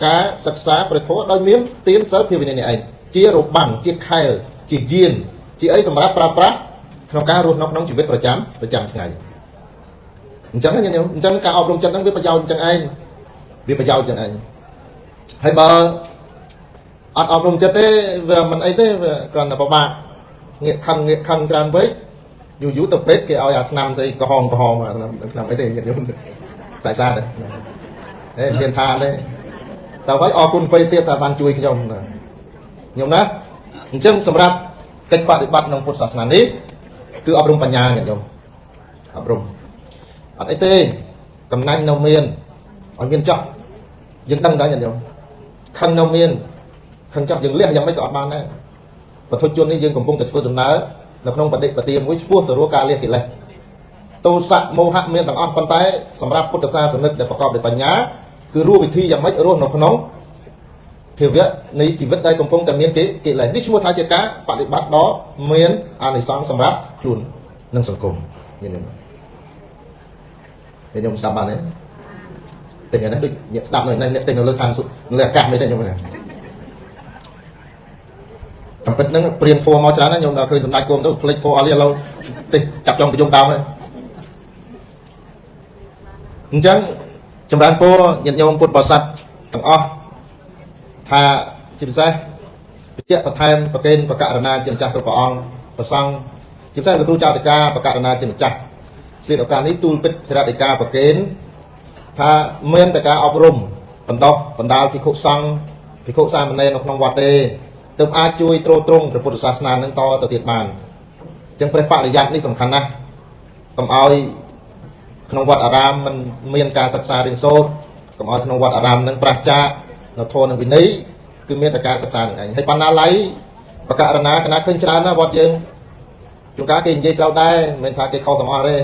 ការសិក្សាព្រះធម៌ដោយមានទានសិលភាវនានេះឯងជារបាំងជាខែលជាយានជាអីសម្រាប់ប្រើប្រាស់ក្នុងការរស់នៅក្នុងជីវិតប្រចាំថ្ងៃអញ្ចឹងញោមអញ្ចឹងការអប់រំចិត្តហ្នឹងវាប្រយោជន៍អញ្ចឹងឯងវាប្រយោជន៍អញ្ចឹងឯងហើយបើអត់អប់រំចិត្តទេវាមិនអីទេវាគ្រាន់តែពិបាកងាកខឹងច្រើនពេកយូរយូរទៅពេទ្យគេឲ្យអាថ្នាំស្អីក្រហមអាថ្នាំអីទេញាតិញោមសាច់សាទេហេមានថាទេតើហើយអរគុណពេទ្យទៀតថាបានជួយខ្ញុំញោមណាអញ្ចឹងសម្រាប់កិច្ចបដិបត្តិក្នុងពុទ្ធសាសនានេះគឺអប់រំបញ្ញាញាតិញោមអប់រំអត់អីទេកំណាញ់នៅមានឲ្យមានចោះយើងដឹងដែរញាតិញោមខឹងនៅមានខឹងចោះយើងលះយ៉ាងម៉េចក៏អត់បានដែរបុថុជននេះយើងកំពុងតែធ្វើដំណើរនៅក្នុងបដិបទាមួយឆ្ពោះទៅរកការលះកិលេសទោសៈមោហៈមានទាំងអស់ប៉ុន្តែសម្រាប់ពុទ្ធសាសនិកដែលប្រកបដោយបញ្ញាគឺរស់វិធីយ៉ាងម៉េចរស់នៅក្នុងភាវៈនៃជីវិតដែលកំពុងតែមានកិលេសនេះឈ្មោះថាជាការបដិបត្តិដ៏មានអានិសង្សសម្រាប់ខ្លួននិងសង្គមញាតិញោមញាតិញោមស្ដាប់បានទេតែយ៉ាងនេះដូចអ្នកស្ដាប់នៅនេះអ្នកតែនៅលើឋានសួគ៌លើអាកាសមិនទេញោមណាតាមពិតហ្នឹងព្រាមធัวមកច្រើនណាស់ញោមដល់ឃើញសម្ដេចគោមទៅភ្លេចធัวអស់លីឥឡូវទេចាប់ចង់ប្រជុំដើមហើយអញ្ចឹងចម្រើនពរញាតិញោមពុទ្ធបរិស័ទទាំងអស់ថាជាពិសេសបញ្ជាក់បន្ថែមប្រកេនបករណាជាម្ចាស់គ្រប់ព្រះអង្គប្រសង់ជាពិសេសលោកគ្រូចៅតិកាបករណាជាម្ចាស់ឆ្លៀតឱកាសនេះទូលពិតធរតិកាប្រកេនថាមានតែការអប់រំបណ្ដោះបណ្ដាលភិក្ខុសង្ឃភិក្ខុសាមណេរនៅក្នុងវត្តទេទើបអាចជួយទ្រទ្រង់ព្រះពុទ្ធសាសនានឹងតទៅទៀតបានអញ្ចឹងព្រះបរិយ័តនេះសំខាន់ណាស់កុំឲ្យក្នុងវត្តអារាមមិនមានការសិក្សារៀនសូត្រកុំឲ្យក្នុងវត្តអារាមនឹងប្រឆាចនៅធម៌និងវិន័យគឺមានតែការសិក្សានឹងឯងហើយបណ្ណាល័យបករណាកណាឃើញច្រើនណាស់វត្តយើងជួនកាលគេនិយាយត្រូវដែរមិនមែនថាគេខុសទាំងអស់ទេ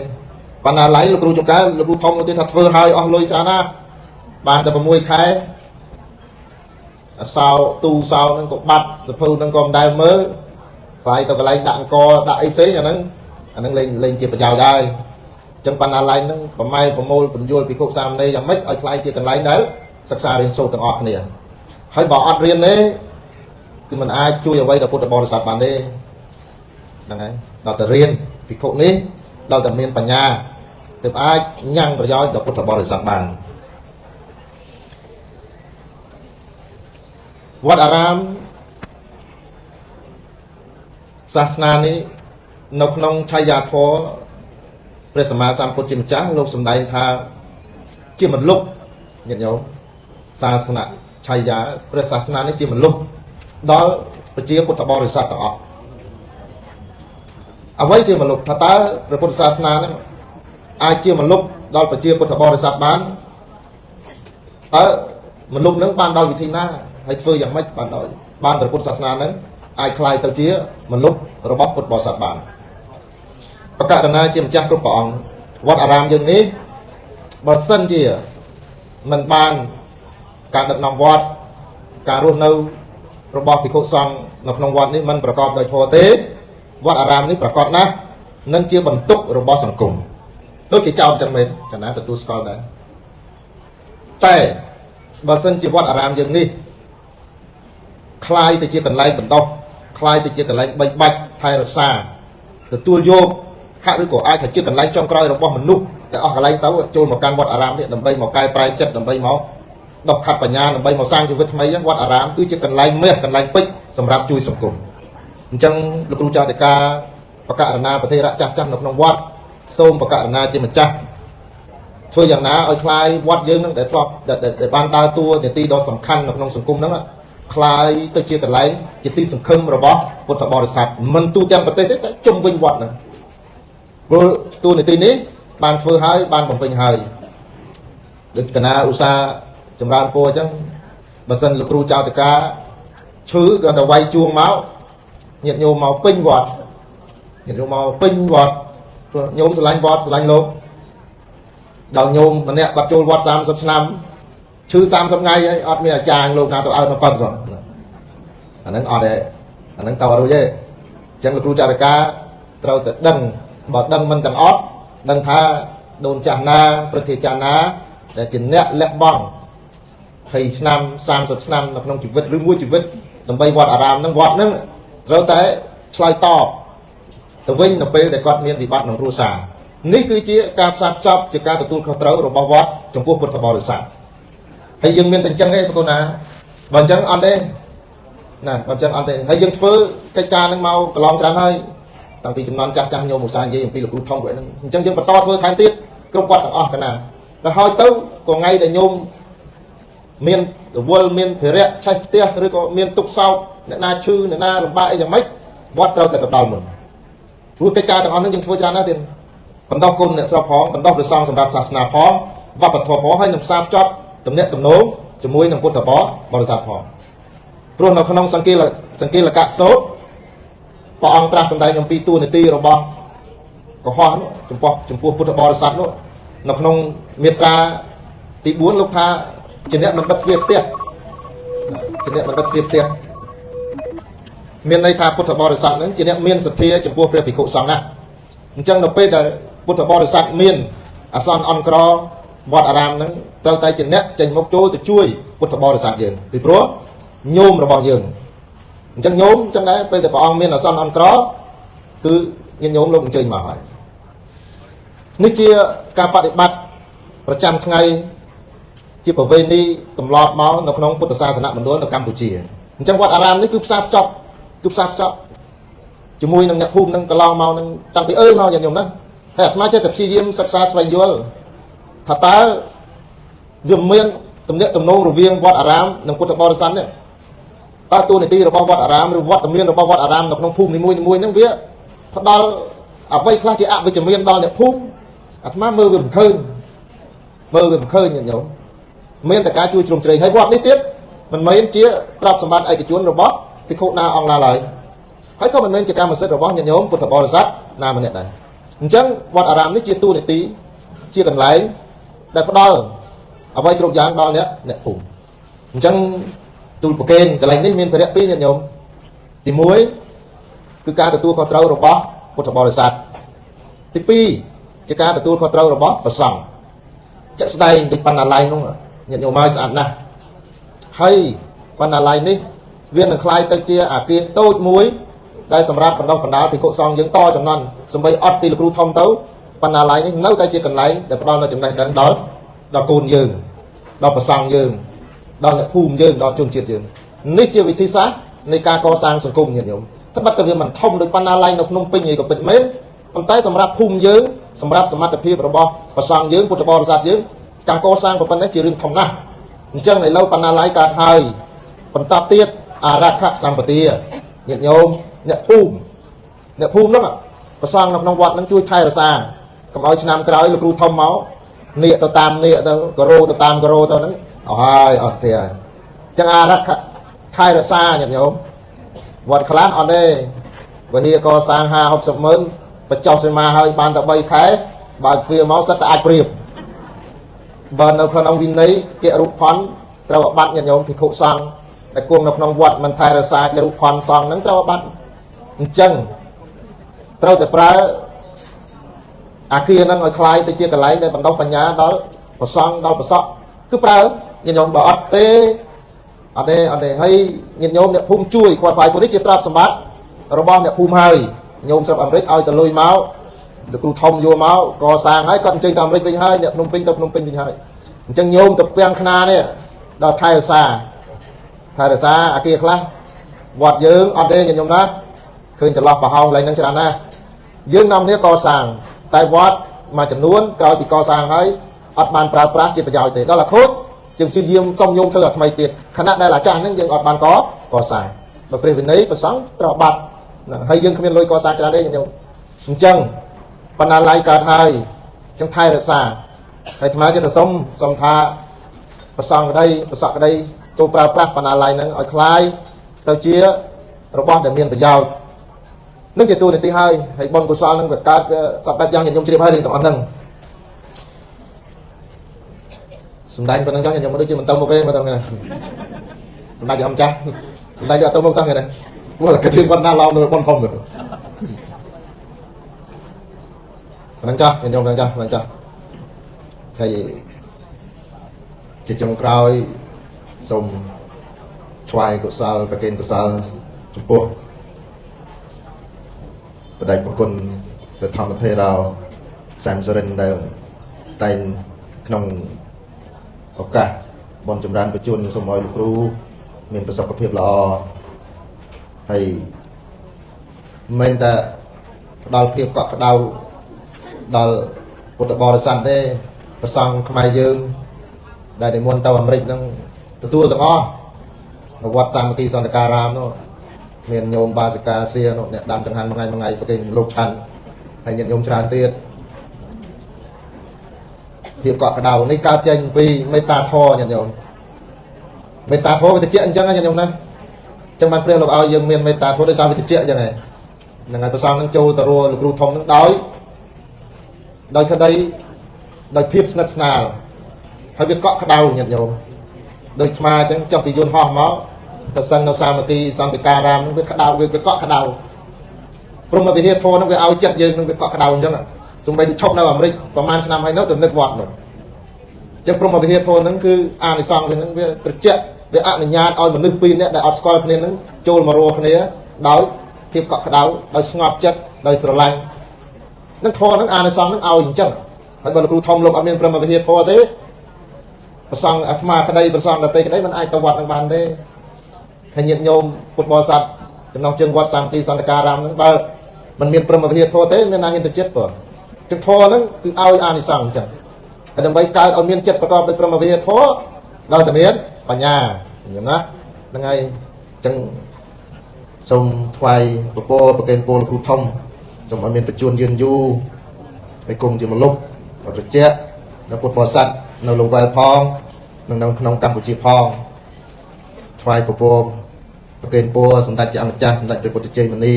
បណ្ណាល័យលោកគ្រូជួនកាលលោកគ្រូធំទៅថាធ្វើឲ្យអស់លុយច្រើនណាស់បានតែ6ខែអសោទូសោនឹងក៏បាត់សភៅនឹងក៏មិនដែលមើលខ្លាយទៅកន្លែងដាក់អង្គដាក់អីផ្សេងអាហ្នឹងលេងជាប្រយោជន៍ហើយអញ្ចឹងបណ្ណាល័យហ្នឹងប្រម៉ែប្រមូលពន្យល់ភិក្ខុសាមណេរយ៉ាងម៉េចឲ្យខ្លាយជាកន្លែងដែលសិក្សារៀនសូត្រទាំងអស់គ្នាហើយបើអត់រៀនទេគឺមិនអាចជួយអ្វីដល់ពុទ្ធបរិស័ទបានទេហ្នឹងហើយដល់តែរៀនភិក្ខុនេះដល់តែមានបញ្ញាទើបអាចញ៉ាំងប្រយោជន៍ដល់ពុទ្ធបរិស័ទបានវត្តអារាមសាសនានេះនៅក្នុងឆាយាធម៌ព្រះសម្មាសម្ពុទ្ធជាម្ចាស់លោកសម្ដែងថាជាមលុបញាតិញោមសាសនាឆាយាព្រះសាសនានេះជាមលុបដល់ប្រជាពុទ្ធបរិស័ទទាំងអស់អ្វីជាមលុបថាតើព្រះពុទ្ធសាសនាហ្នឹងអាចជាមលុបដល់ប្រជាពុទ្ធបរិស័ទបានតើមលុបហ្នឹងបានដោយវិធីណាហើយធ្វើយ៉ាងម៉េចបានដោយបានព្រះពុទ្ធសាសនាហ្នឹងអាចក្លាយទៅជាមលុបរបស់ពុទ្ធបរិស័ទបានបករណាជាម្ចាស់គ្រប់ព្រះអង្គវត្តអារាមយើងនេះបើសិនជាមិនបានការដឹកនាំវត្តការរស់នៅរបស់ភិក្ខុសង្ឃនៅក្នុងវត្តនេះមិនប្រកបដោយធម៌ទេវត្តអារាមនេះប្រកបណាស់នឹងជាបន្ទុករបស់សង្គមដូចគេចោទចឹងមែនកណាទទួលស្គាល់ដែរតែបើសិនជាវត្តអារាមយើងនេះคล้ายទៅជាកន្លែងបណ្ដោះคล้ายទៅជាកន្លែងបីបាច់ថែរក្សា ទទួលយកហាក់ឬក៏អាចថាជាកន្លែងចុងក្រោយរបស់មនុស្សដែលអស់កន្លែងទៅចូលមកកាន់វត្តអារាមនេះដើម្បីមកកែប្រែចិត្តដើម្បីមកដកខាត់បញ្ញាដើម្បីមកសាងជីវិតថ្មីហ្នឹងវត្តអារាមគឺជាកន្លែងមាសកន្លែងពេជ្រសម្រាប់ជួយសង្គមអញ្ចឹងលោកគ្រូចាតិកាបកករណាប្រធេរៈចាស់ចាស់នៅក្នុងវត្តសូមបកករណាជាម្ចាស់ធ្វើយ៉ាងណាឲ្យคลายវត្តយើងនឹងដែលធ្លាប់ដែលបានដើរតួនាទីដ៏សំខាន់នៅក្នុងសង្គមហ្នឹងคลายទៅជាកន្លែងជាទីសង្ឃឹមរបស់ពុទ្ធបរិស័ទមិនទូទាំងប្រទេសទេតែជុំវិញវត្តហ្នឹងព្រោះតួនាទីនេះបានធ្វើហើយបានបំពេញហើយដូចកណាឧស្សាហ៍ចម្រើនពរអញ្ចឹងបើសិនលោកគ្រូចៅតកាឈឺគាត់ទៅវាយជួងមកញាតិញោមមកពេញវត្តញាតិញោមមកពេញវត្តព្រោះញោមស្រឡាញ់វត្តស្រឡាញ់លោកដល់ញោមម្នាក់គាត់ចូលវត្ត30ឆ្នាំឈឺ30ថ្ងៃហើយអត់មានអាចារ្យលោកណាទៅឲ្យមកប៉ឹបសោះអាហ្នឹងអត់ទេអាហ្នឹងទៅអត់រួចទេអញ្ចឹងលោកគ្រូចារិកាត្រូវតែដឹងបើដឹងមិនទាំងអត់ដឹងថាដូនចាស់ណាព្រឹទ្ធាចារ្យណាដែលជាអ្នកលះបង់20ឆ្នាំ30ឆ្នាំនៅក្នុងជីវិតឬមួយជីវិតដើម្បីវត្តអារាមហ្នឹងវត្តហ្នឹងត្រូវតែឆ្លើយតបទៅវិញនៅពេលដែលគាត់មានវិបត្តិក្នុងគ្រួសារនេះគឺជាការផ្សារភ្ជាប់ជាការទទួលខុសត្រូវរបស់វត្តចំពោះពុទ្ធបរិស័ទហើយយើងមានតែអញ្ចឹងទេបងប្អូនណាបើអញ្ចឹងអត់ទេណាបើអញ្ចឹងអត់ទេហើយយើងធ្វើកិច្ចការហ្នឹងមកកន្លងច្រើនហើយតាំងពីចំនួនចាស់ចាស់ញោមឧស្សាហ៍និយាយអំពីលោកគ្រូថងគាត់ហ្នឹងអញ្ចឹងយើងបន្តធ្វើថែមទៀតគ្រប់វត្តទាំងអស់កណាដល់ហើយទៅក៏ថ្ងៃដែលញោមមានរវល់មានភារៈឆេះផ្ទះឬក៏មានទុកសោកអ្នកណាឈឺអ្នកណាលំបាកអីយ៉ាងម៉េចវត្តត្រូវតែទៅដល់មុនព្រោះកិច្ចការទាំងអស់ហ្នឹងយើងធ្វើច្រើនណាស់ទៀតបណ្ដោះគុណអ្នកស្រុកផងបណ្ដោះព្រះសង្ឃសម្រាប់សាសនាផងវប្បធម៌ផងហើយនឹងផ្សារភ្ជាប់ទំនាក់ទំនងជាមួយនឹងពុទ្ធបរិស័ទផងព្រោះនៅក្នុងសង្កេលកសោតព្រះអង្គត្រាស់សម្ដែងអំពីតួនាទីរបស់កុហកនោះចំពោះពុទ្ធបរិស័ទនោះនៅក្នុងមាត្រាទី4លោកថាជាអ្នកមិនបិទទ្វារផ្ទះជាអ្នកមិនបិទទ្វារផ្ទះមានន័យថាពុទ្ធបរិស័ទហ្នឹងជាអ្នកមានសទ្ធាចំពោះព្រះភិក្ខុសង្ឃណាអញ្ចឹងនៅពេលដែលពុទ្ធបរិស័ទមានអាសន្នអន់ក្រវត្តអារាមហ្នឹងត្រូវតែជាអ្នកចេញមុខចូលទៅជួយពុទ្ធបរិស័ទយើងពីព្រោះញោមរបស់យើងអញ្ចឹងញោមអញ្ចឹងដែរពេលដែលព្រះអង្គមានអាសន្នអន់ក្រគឺញាតិញោមលោកអញ្ជើញមកហើយនេះជាការបដិបត្តិប្រចាំថ្ងៃជាប្រវេណីទម្លាប់មកនៅក្នុងពុទ្ធសាសនមណ្ឌលនៅកម្ពុជាអញ្ចឹងវត្តអារាមនេះគឺផ្សារភ្ជាប់គឺផ្សារភ្ជាប់ជាមួយនឹងអ្នកភូមិនឹងកន្លងមកនឹងតាំងពីអើយមកញាតិញោមណាហើយអាត្មាចេះតែព្យាយាមសិក្សាស្វែងយល់ថាតើវាមានទំនាក់ទំនងរវាងវត្តអារាមនិងពុទ្ធបរិស័ទនេះតើតួនាទីរបស់វត្តអារាមឬវត្តមានរបស់វត្តអារាមនៅក្នុងភូមិនីមួយៗហ្នឹងវាផ្ដល់អ្វីខ្លះជាអវិជ្ជមានដល់អ្នកភូមិអាត្មាមើលវាមិនឃើញមើលវាមិនឃើញញាតិញោមមានតែការជួយជ្រោមជ្រែងហើយវត្តនេះទៀតមិនមែនជាទ្រព្យសម្បត្តិឯកជនរបស់ភិក្ខុណាអង្គណាឡើយហើយក៏មិនមែនជាកម្មសិទ្ធិរបស់ញាតិញោមពុទ្ធបរិស័ទណាម្នាក់ដែរអញ្ចឹងវត្តអារាមនេះជាតួនាទីជាកន្លែងដែលផ្ដល់អ្វីគ្រប់យ៉ាងដល់អ្នកភូមិអញ្ចឹងទូលប្រគេនកន្លែងនេះមានភារៈពីរញាតិញោមទី1គឺការទទួលខុសត្រូវរបស់ពុទ្ធបរិស័ទទី2ជាការទទួលខុសត្រូវរបស់ព្រះសង្ឃជាក់ស្ដែងដូចបណ្ណាល័យនោះញាតិញោមហើយស្អាតណាស់ហើយបណ្ណាល័យនេះវានឹងក្លាយទៅជាអាគារតូចមួយដែលសម្រាប់បណ្ដុះបណ្ដាលភិក្ខុសង្ឃយើងតចំនួនសម្បីអត់ពីលោកគ្រូធំទៅបណ្ណាល័យនេះនៅតែជាកន្លែងដែលផ្ដល់នូវចំណេះដឹងដល់កូនយើងដល់ព្រះសង្ឃយើងដល់អ្នកភូមិយើងដល់ជនជាតិយើងនេះជាវិធីសាស្ត្រនៃការកសាងសង្គមញាតិញោមត្បិតតែវាមិនធំដូចបណ្ណាល័យនៅភ្នំពេញអីក៏ពិតមែនប៉ុន្តែសម្រាប់ភូមិយើងសម្រាប់សមត្ថភាពរបស់ព្រះសង្ឃយើងពុទ្ធបរិស័ទយើងការកសាងប៉ុណ្ណេះជារឿងធំណាស់អញ្ចឹងឥឡូវបណ្ណាល័យកើតហើយបន្តទៀតអារក្ខសម្បទាញាតិញោមអ្នកភូមិហ្នឹងព្រះសង្ឃនៅក្នុងវត្តហ្នឹងជួយថែរក្សាកុំឲ្យឆ្នាំក្រោយលោកគ្រូធំមកនៀកទៅតាមនៀកទៅការ៉ូទៅតាមការ៉ូទៅហ្នឹងអស់ហើយអស់ស្ទះហើយអញ្ចឹងអារក្ខថែរក្សាញាតិញោមវត្តខ្លះអត់ទេវិហារកសាង50 60ម៉ឺនបញ្ចុះសីមាហើយបានតែ3ខែបើទ្វារមកសិតតែអាចព្រៀបបើនៅក្នុងវិន័យគរុផនត្រូវអាបត្តិញាតិញោមភិក្ខុសង្ឃដែលគង់នៅក្នុងវត្តមិនថែរក្សាគរុផនសង្ឃហ្នឹងត្រូវអាបត្តិអញ្ចឹងត្រូវតែប្រើអាគារហ្នឹងឲ្យคล้ายទៅជាកន្លែងដែលបណ្ដុះបញ្ញាដល់ព្រះសង្ឃដល់ប្រសក់គឺប្រើញាតិញោមបើអត់ទេអត់ទេអត់ទេហើយញាតិញោមអ្នកភូមិជួយខ្វល់ខ្វាយពួកនេះជាទ្រព្យសម្បត្តិរបស់អ្នកភូមិហើយ ញោមស្រុកអាមេរិកឲ្យទៅលុយមកលោកគ្រូធំយកមកកសាងហើយគាត់អញ្ជើញទៅអាមេរិកវិញហើយអ្នកភ្នំពេញទៅភ្នំពេញវិញហើយអញ្ចឹងញោមទៅពាំងខ្នានេះដល់ថែរសាថែរសាអាគារខ្លះវត្តយើងអត់ទេញោមណាឃើញចន្លោះប្រហោងកន្លែងហ្នឹងច្រើនណាស់យើងនាំគ្នាកសាងតែវត្តមួយចំនួនក្រោយពីកសាងហើយអត់បានប្រើប្រាស់ជាប្រយោជន៍ទេដល់តែខូចយើងព្យាយាមសុំញោមធ្វើអាថ្មីទៀតខណៈដែលអាចារ្យហ្នឹងយើងអត់បានកកសាងបើព្រះវិន័យប្រសង់ត្រូវបាត់ហើយយើងគ្មានលុយកសាងច្រើនទេញោមអញ្ចឹងបណ្ណាល័យកើតហើយអញ្ចឹងថែរក្សាហើយអាត្មាចេះតែសុំថាប្រសង់ក្តីប្រសក់ក្តីចូលប្រើប្រាស់បណ្ណាល័យហ្នឹងឲ្យคล้ายទៅជារបស់ដែលមានប្រយោជន៍នឹងជាទូនាទីហើយហើយបុណ្យកុសលនឹងវាកើតវាសពបែបយ៉ាងខ្ញុំជ្រាបហើយរឿងទាំងអស់ហ្នឹងសំដែងប៉ុណ្្នឹងចុះខ្ញុំមិនដូចជាមិនទៅមុខទេមើលទៅសម្ដេចអង្គចាស់សម្ដេចអត់ទៅមុខសោះគេណាព្រោះតែគិតរឿងវត្តណាឡោមនៅប៉ុនធំទៅប៉ុណ្្នឹងចុះខ្ញុំប៉ុណ្្នឹងចុះប៉ុណ្្នឹងចុះហើយជាចុងក្រោយសូមថ្វាយកុសលប្រគេនកុសលចំពោះបដិប្រគុណព្រះធម្មថេរោសែមសរិនដែលតែងក្នុងឱកាសបុណ្យចម្រើនបជនសូមឲ្យលោកគ្រូមានប្រសិទ្ធភាពល្អហើយមិនតែផ្ដល់ភាពកក់ក្ដៅដល់ពុទ្ធបរិស័ទទេប្រសង់ខ្មែរយើងដែលនិមន្តទៅអាមេរិកហ្នឹងទទួលទាំងអស់នៅវត្តសាមគ្គីសន្តិការាមនោះមានញោមបាសិកាសៀនោះអ្នកដាំចង្ហាន់មួយថ្ងៃមួយថ្ងៃប្រគេនលោកឆាន់ហើយញាតិញោមច្រើនទៀតភាពកក់ក្ដៅនេះកើតចេញពីមេត្តាធម៌ញាតិញោមមេត្តាធម៌វាតិចអញ្ចឹងញាតិញោមណាអញ្ចឹងបានព្រះលោកឲ្យយើងមានមេត្តាធម៌ដោយសារវាតិចអញ្ចឹងហ្នឹងហើយប្រសង់នឹងចូលទៅរលោកគ្រូធំនឹងដោយក្តីដោយភាពស្និទ្ធស្នាលហើយវាកក់ក្ដៅញាតិញោមដូចឆ្មាអញ្ចឹងចុះពីយន្តហោះមកទៅសឹងនៅសាមគ្គីសន្តិការាមនឹងវាក្ដៅវាកក់ក្ដៅព្រមវិហារធម៌នឹងវាឲ្យចិត្តយើងនឹងវាកក់ក្ដៅអញ្ចឹងសំបីឈប់នៅអាមេរិកប្រហែលឆ្នាំហើយនៅទៅនឹកវត្តនោះអញ្ចឹងព្រមវិហារធម៌នឹងគឺអានិសង្សវានឹងវាត្រជាក់វាអនុញ្ញាតឲ្យមនុស្សពីរនាក់ដែលអត់ស្គាល់គ្នានឹងចូលមករស់គ្នាដោយភាពកក់ក្ដៅដោយស្ងប់ចិត្តដោយស្រឡាញ់នឹងធម៌នឹងអានិសង្សនឹងឲ្យអញ្ចឹងហើយបើលោកគ្រូធំលោកអត់មានព្រមវិហារធម៌ទេប្រសង់អាត្មាក្តីប្រសង់ដតីក្តីមិនអាចទៅវត្តនឹងបានទេហើយញាតិញោមពុទ្ធបរិស័ទចំណងជើងវត្តសាមគ្គីសន្តិការាមនឹងបើមិនមានព្រមវិហារធម៌ទេមានណាហ៊ានទៅចិត្តបើចឹងធម៌ហ្នឹងគឺឲ្យអានិសង្សអញ្ចឹងហើយដើម្បីកើតឲ្យមានចិត្តប្រកបដោយព្រមវិហារធម៌ដល់តែមានបញ្ញាញោមណាហ្នឹងហើយអញ្ចឹងសូមថ្វាយពពប្រគេនពលគ្រូធំសូមឲ្យមានបច្ចុប្បន្នយឺនយូរហើយគង់ជាមលុបត្រជាក់ដល់ពុទ្ធបរិស័ទនៅលោកវ៉ែលផងនិងនៅក្នុងកម្ពុជាផងថ្វាយពពប្រគេនពរសម្ដេចជាអង្គម្ចាស់សម្ដេចព្រះពុទ្ធជ័យមុនី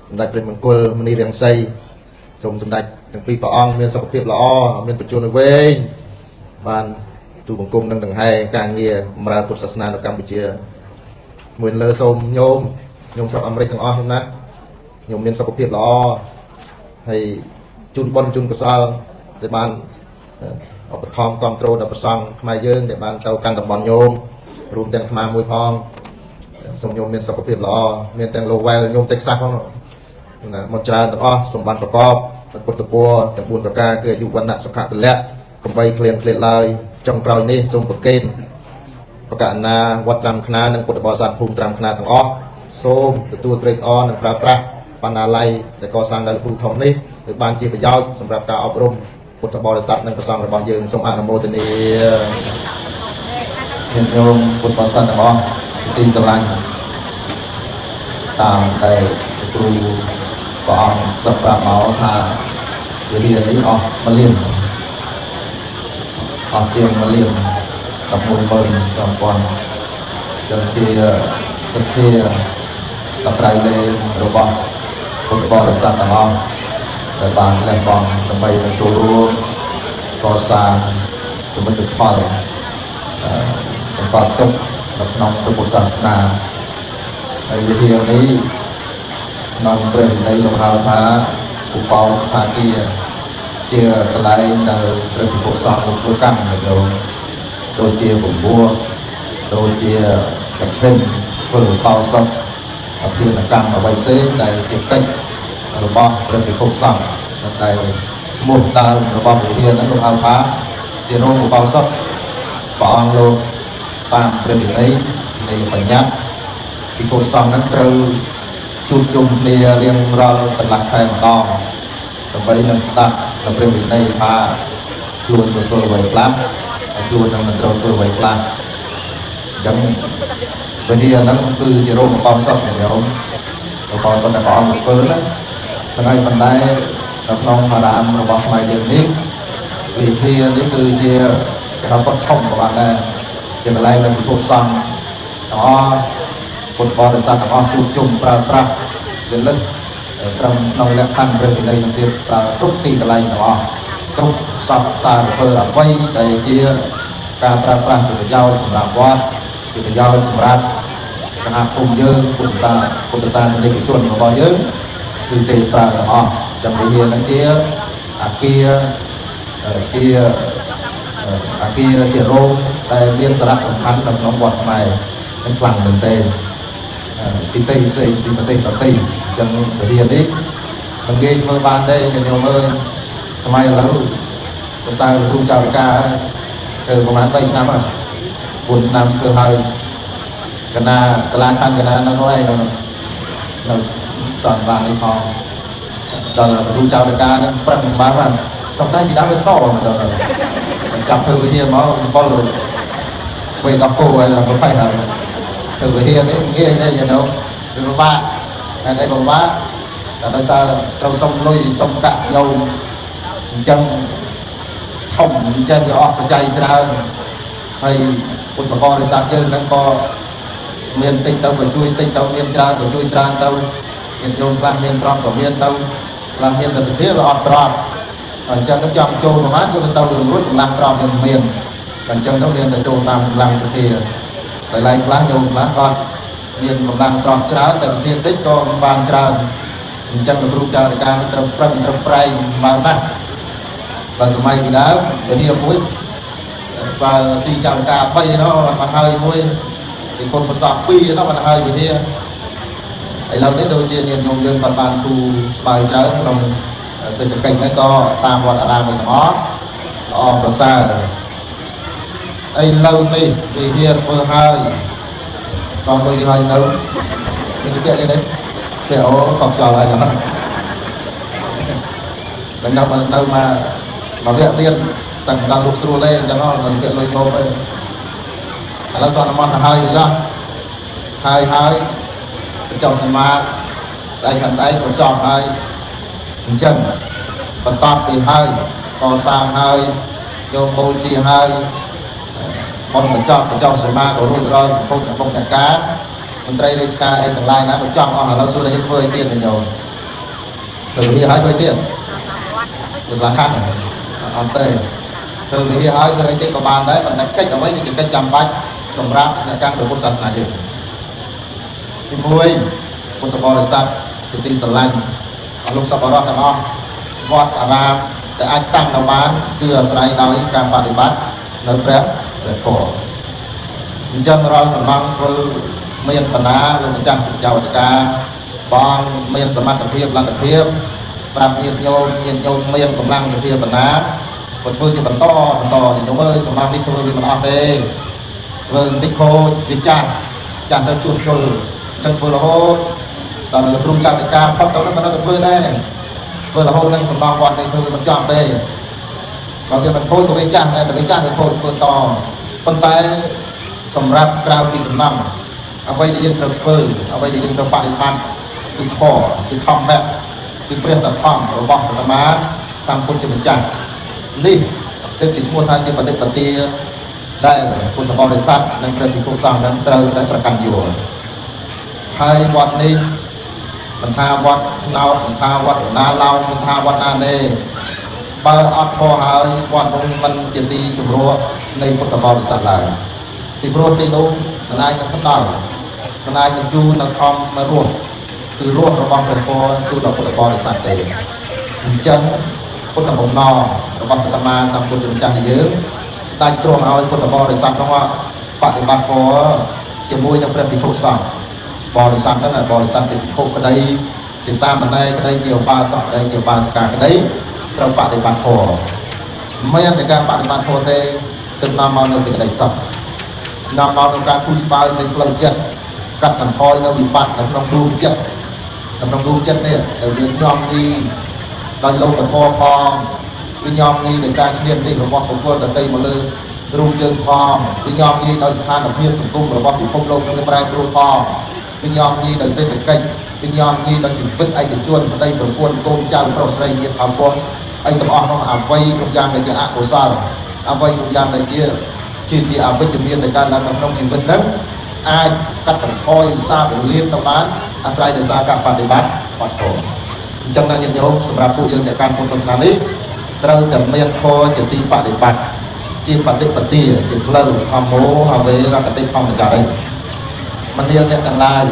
សម្ដេចព្រះមង្គលមុនីរាំងសីសូមសម្ដេចទាំងពីរព្រះអង្គមានសុខភាពល្អមានបច្ចុប្បន្នវែងបានទូបង្គំនឹងដង្ហែការងារបម្រើពុទ្ធសាសនានៅកម្ពុជាមួយលើសូមញោមស្រុកអាមេរិកទាំងអស់ណាញោមមានសុខភាពល្អហើយជូនបុណ្យជូនកុសលដែលបានឧបត្ថម្ភគ្រប់គ្រងដល់ព្រះសង្ឃខ្មែរយើងដែលបានទៅកាន់តំបន់ញោមរួមទាំងអាត្មាមួយផងសូមញោមមានសុខភាពល្អមានទាំងលោកវ៉ែលញោមតិចសាសផងណាមកច្រើនទាំងអស់សម្បានប្រកបពុទ្ធពរទាំង4ប្រការគឺអាយុវណ្ណៈសុខៈពលៈកំបីគ្លៀងឃ្លាតឡើយចុងក្រោយនេះសូមប្រគេនបកណាវត្តត្រាំខ្នានិងពុទ្ធបរិស័ទភូមិត្រាំខ្នាទាំងអស់សូមទទួលត្រេកអរនិងប្រើប្រាស់បណ្ណាល័យដែលកសាងដោយលោកគ្រូធំនេះឲ្យបានជាប្រយោជន៍សម្រាប់ការអប់រំពុទ្ធបរិស័ទនិងព្រះសង្ឃរបស់យើងសូមអនុមោទនាញាតិញោមពុទ្ធបរិស័ទទាំងអស់ទីស្រឡាញ់តាមតែគ្រូព្រះអង្គសប្រាប់មកថាវិរិយនេះអស់មួយលានអស់ជាង1 លាន 115,000 ចឹងជាសទ្ធាតប្រៃលេងរបស់ពុទ្ធបរិស័ទទាំងអស់ដែលបានលះបង់ដើម្បីចូលរួមកសាងសមិទ្ធផលបន្តទុកនៅក្នុងពុទ្ធសាសនាហើយវិហារនេះក្នុងព្រះវិន័យលោកហៅថាឧបោសថគាជាកន្លែងដែលព្រះភិក្ខុសង្ឃធ្វើកម្មនៅដូចជាពង្វដូចជាកឋិនធ្វើឧបោសថអភិនកម្មអ្វីផ្សេងដែលជាកិច្ច របស់ព្រះភិក្ខុសង្ឃតែឈ្មោះដើមរបស់វិហារហ្នឹងលោកហៅថាជារោងឧបោសថព្រះអង្គលោកតាមព្រះវិន័យនៃបញ្ញត្តិភិក្ខុសង្ឃហ្នឹងត្រូវជួបជុំគ្នារៀងរាល់កន្លះខែម្ដងដើម្បីនឹងស្ដាប់នៅព្រះវិន័យថាខ្លួនត្រូវធ្វើអ្វីខ្លះហើយខ្លួននឹងមិនត្រូវធ្វើអ្វីខ្លះអញ្ចឹងវិហារហ្នឹងគឺជារោងឧបោសថញាតិញោមឧបោសថដែលព្រះអង្គធ្វើណាហ្នឹងហើយប៉ុន្តែនៅក្នុងអារាមរបស់ខ្មែរយើងនេះវិហារនេះគឺជាគេហៅវត្តធំក៏បានដែរជាកន្លែងដែលភិក្ខុសង្ឃទាំងអស់ពុទ្ធបរិស័ទទាំងអស់ជួបជុំប្រើប្រាស់វាលឹកត្រឹមក្នុងលក្ខខណ្ឌព្រះវិន័យនឹងទៀតប្រើគ្រប់ទីកន្លែងទាំងអស់គ្រប់សពសារពើអ្វីដែលជាការប្រើប្រាស់ជាប្រយោជន៍សម្រាប់វត្តជាប្រយោជន៍សម្រាប់សហគមន៍យើងពុទ្ធសាសនិកជនរបស់យើងគឺគេប្រើទាំងអស់ចាំវិហារហ្នឹងជាអាគារជាអាគារជារោងដែលមានសារៈសំខាន់នៅក្នុងវត្តខ្មែរនឹងខ្លាំងមែនទែនទីផ្សេងទីប្រទេសដទៃអញ្ចឹងវិហារនេះមិនងាយធ្វើបានទេញាតិញោមអើយសម័យឥឡូវប្រសើរគ្រូចៅរិកាធ្វើប្រហែល3ឆ្នាំហើយ4ឆ្នាំធ្វើហើយកណាសាលាឆាន់កណានៅនោះឯងនៅតន់បាននេះផងដល់គ្រូចៅរិកានឹងប្រឹងបានបានសង្ស័យពីដើមវាសមកដល់ចាប់ធ្វើវិហារមកសម្បុរពេលដល់គោហើយដល់ប្រផេះហើយធ្វើវិហារនេះងាយទេយល់ទៅវាពិបាកហើយតែពិបាកតែដោយសារត្រូវសុំលុយសុំកាក់ញោមអញ្ចឹងធំអញ្ចឹងវាអស់បច្ច័យច្រើនហើយពុទ្ធបរិស័ទយើងហ្នឹងក៏មានតិចទៅក៏ជួយតិចទៅមានច្រើនក៏ជួយច្រើនទៅមានញោមខ្លះមានត្រង់ក៏មានទៅខ្លះមានតែសទ្ធាវាអត់ត្រង់អញ្ចឹងទៅចង់ចូលប្រហែលគឺទៅរួចកម្លាំងត្រង់យើងមានអញ្ចឹងទៅមានតែចូលតាមកម្លាំងសទ្ធាតែឡែកខ្លះញោមខ្លះគាត់មានកម្លាំងត្រង់ច្រើនតែសទ្ធាតិចក៏មិនបានច្រើនអញ្ចឹងលោកគ្រូចៅរិកាត្រូវប្រឹងត្រូវប្រែងមកណាស់បើសម័យពីដើមវិហារមួយបើស៊ីចៅរិកា3នោះបានហើយមួយពីគុណប្រសព2នោះបានហើយវិហារឥឡូវនេះដូចជាញាតិញោមយើងគាត់បានគូស្បើយច្រើនក្នុងសេដ្ឋកិច្ចហ្នឹងក៏តាមវត្តអារាមទាំងអស់ល្អប្រសើរឥឡូវនេះវិហារធ្វើហើយសងលុយហើយនៅមានពាក្យនេះពាក្យអូខំចោលហើយដល់ដល់នៅមកវគ្គទៀតសឹងដល់លោកស្រួលទេអញ្ចឹងដល់ពាក្យលុយកោបឯងឥឡូវសន្មត់ទៅហើយទៅចុះហើយហើយបញ្ចុះសមាធិស្អែកខាងស្អែកក៏ចប់ហើយអញ្ចឹងបន្តពីហើយកសាងហើយយកបូជាហើយបុណ្យបញ្ចប់សមាក៏រួចរាល់សម្ពុតបុកអ្នកការមន្ត្រីរាជការអីទាំងឡាយណាបញ្ចប់អស់ឥឡូវសួរតែយើងធ្វើអីទៀតញោមធ្វើវិហារហើយធ្វើអីទៀតធ្វើឡាខាត់អត់ទេធ្វើវិហារហើយធ្វើអីទៀតក៏បានដែរប៉ុន្តែកិច្ចអ្វីជាកិច្ចចាំបាច់សម្រាប់អ្នកកាន់ព្រះពុទ្ធសាសនាយើងទី1ពុទ្ធបរិស័ទជាទីស្រឡាញ់អស់លោកសប្បុរសទាំងអស់វត្តអារាមដែលអាចតាំងនៅបានគឺអាស្រ័យដោយការបដិបត្តិនៅព្រះធម៌អញ្ចឹងរាល់សំណង់ធ្វើមានបណ្ណាលោកម្ចាស់ចៅអធិការបងមានសមត្ថភាពលទ្ធភាពប្រាប់ញាតិញោមញាតិញោមមានកម្លាំងសទ្ធាបណ្ណាក៏ធ្វើជាបន្តញាតិញោមអើយសំណង់នេះធ្វើវាមិនអស់ទេធ្វើបន្តិចខូចវាចាស់ទៅជួសជុលអញ្ចឹងធ្វើរហូតដល់លោកគ្រូចៅអធិការផុតទៅមិនដល់ទៅធ្វើដែរធ្វើរហូតនឹងសំណង់វត្តនេះធ្វើវាមិនចប់ទេបើវាមិនខូចក៏វាចាស់ដែរតែវាចាស់វាខូចធ្វើតប៉ុន្តែសម្រាប់ក្រៅពីសំណង់អ្វីដែលយើងត្រូវធ្វើអ្វីដែលយើងត្រូវបដិបត្តិគឺធម៌គឺធម្មៈគឺព្រះសទ្ធំរបស់ព្រះសម្មាសម្ពុទ្ធជាម្ចាស់នេះទើបជាឈ្មោះថាជាបដិបទាដែលពុទ្ធបរិស័ទនិងព្រះភិក្ខុសង្ឃនឹងត្រូវតែប្រកាន់យល់ហើយវត្តនេះមិនថាវត្តថ្នោតមិនថាវត្តណាឡោមមិនថាវត្តណាទេបើអត់ធម៌ហើយវត្តនោះមិនជាទីជំរកនៃពុទ្ធបរិស័ទឡើយពីព្រោះទីនោះមិនអាចនឹងផ្ដល់មិនអាចនឹងជូននៅធម្មរសគឺរសរបស់ព្រះធម៌ជូនដល់ពុទ្ធបរិស័ទទេអញ្ចឹងពុទ្ធបំណងរបស់ព្រះសម្មាសម្ពុទ្ធម្ចាស់នៃយើងស្ដេចទ្រង់ឲ្យពុទ្ធបរិស័ទនោះបដិបត្តិធម៌ជាមួយនឹងព្រះភិក្ខុសង្ឃបរិស័ទហ្នឹងបរិស័ទជាភិក្ខុក្តី ជាសាមណេរក្តីជាឧបាសកក្តីជាឧបាសិកាក្តីត្រូវបដិបត្តិធម៌មិនតែការបដិបត្តិធម៌ទេទើបនាំមកនូវសេចក្តីសុខនាំមកនូវការធូរស្បើយនៃផ្លូវចិត្តកាត់បន្ថយនៅវិបត្តិនៅក្នុងដួងចិត្តក្នុងដួងចិត្តនេះដែលវាញោមញីដោយលោកធម៌ផងវាញោមញីដោយការឈ្លានពានរបស់បុគ្គលដទៃមកលើរូបយើងផងវាញោមញីដោយស្ថានភាពសង្គមរបស់ពិភពលោកនឹងប្រែប្រួលផងវាញោមញីដោយសេដ្ឋកិច្ចវាញោមញីដោយជីវិតឯកជនប្តីប្រពន្ធកូនចៅប្រុសស្រីញាតិអពន្ធអីទាំងអស់នោះអ្វីគ្រប់យ៉ាងដែលជាអកុសលអ្វីគ្រប់យ៉ាងដែលជាអវិជ្ជមានដែលកើតឡើងនៅក្នុងជីវិតហ្នឹងអាចកាត់បន្ថយសារពលានទៅបានអាស្រ័យដោយសារការបដិបត្តិបាត់ធម៌អញ្ចឹងណាញាតិញោមសម្រាប់ពួកយើងដែលកាន់ពុទ្ធសាសនានេះត្រូវតែមានធម៌ជាទីបដិបត្តិជាបតិបទាជាផ្លូវធម្មោអវេរកតិធម្មចារិមនាលអ្នកទាំងឡាយ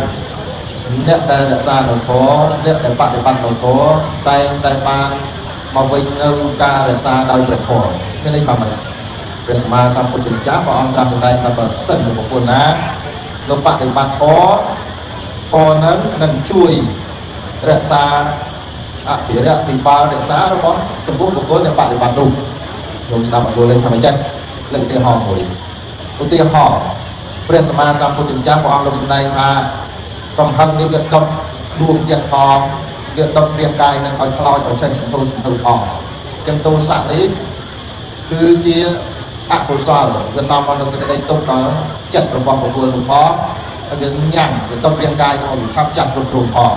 អ្នកដែលរក្សានៅធម៌អ្នកដែលបដិបត្តិនៅធម៌តែងតែបានមកវិញនៅការរក្សាដោយព្រះធម៌មានន័យថាម៉េចព្រះសម្មាសម្ពុទ្ធម្ចាស់ព្រះអង្គត្រាស់សម្ដែងថាបើសិនជាបុគ្គលណាលោកបដិបត្តិធម៌ធម៌នឹងនឹងជួយរក្សាអភិរក្សពិបាលរក្សារបស់ចំពោះបុគ្គលដែលបដិបត្តិនោះខ្ញុំស្ដាប់អត់យល់លេងថាម៉េចចេះលើកឧទាហរណ៍មួយឧទាហរណ៍ព្រះសម្មាសម្ពុទ្ធម្ចាស់ព្រះអង្គលោកសម្ដែងថាកំហឹងនេះវាដុតដួងចិត្តផងវាដុតរាងកាយនឹងឲ្យខ្លោចឲ្យឆេះសន្ធោសន្ធៅផងអញ្ចឹងទោសៈនេះគឺជាអកុសលវានាំមកនូវសេចក្តីទុក្ខដល់ចិត្តរបស់បុគ្គលនោះផងហើយវាញ៉ាំងវាដុតរាងកាយនឹងឲ្យវាខាប់ចាប់គ្រប់គ្រងផង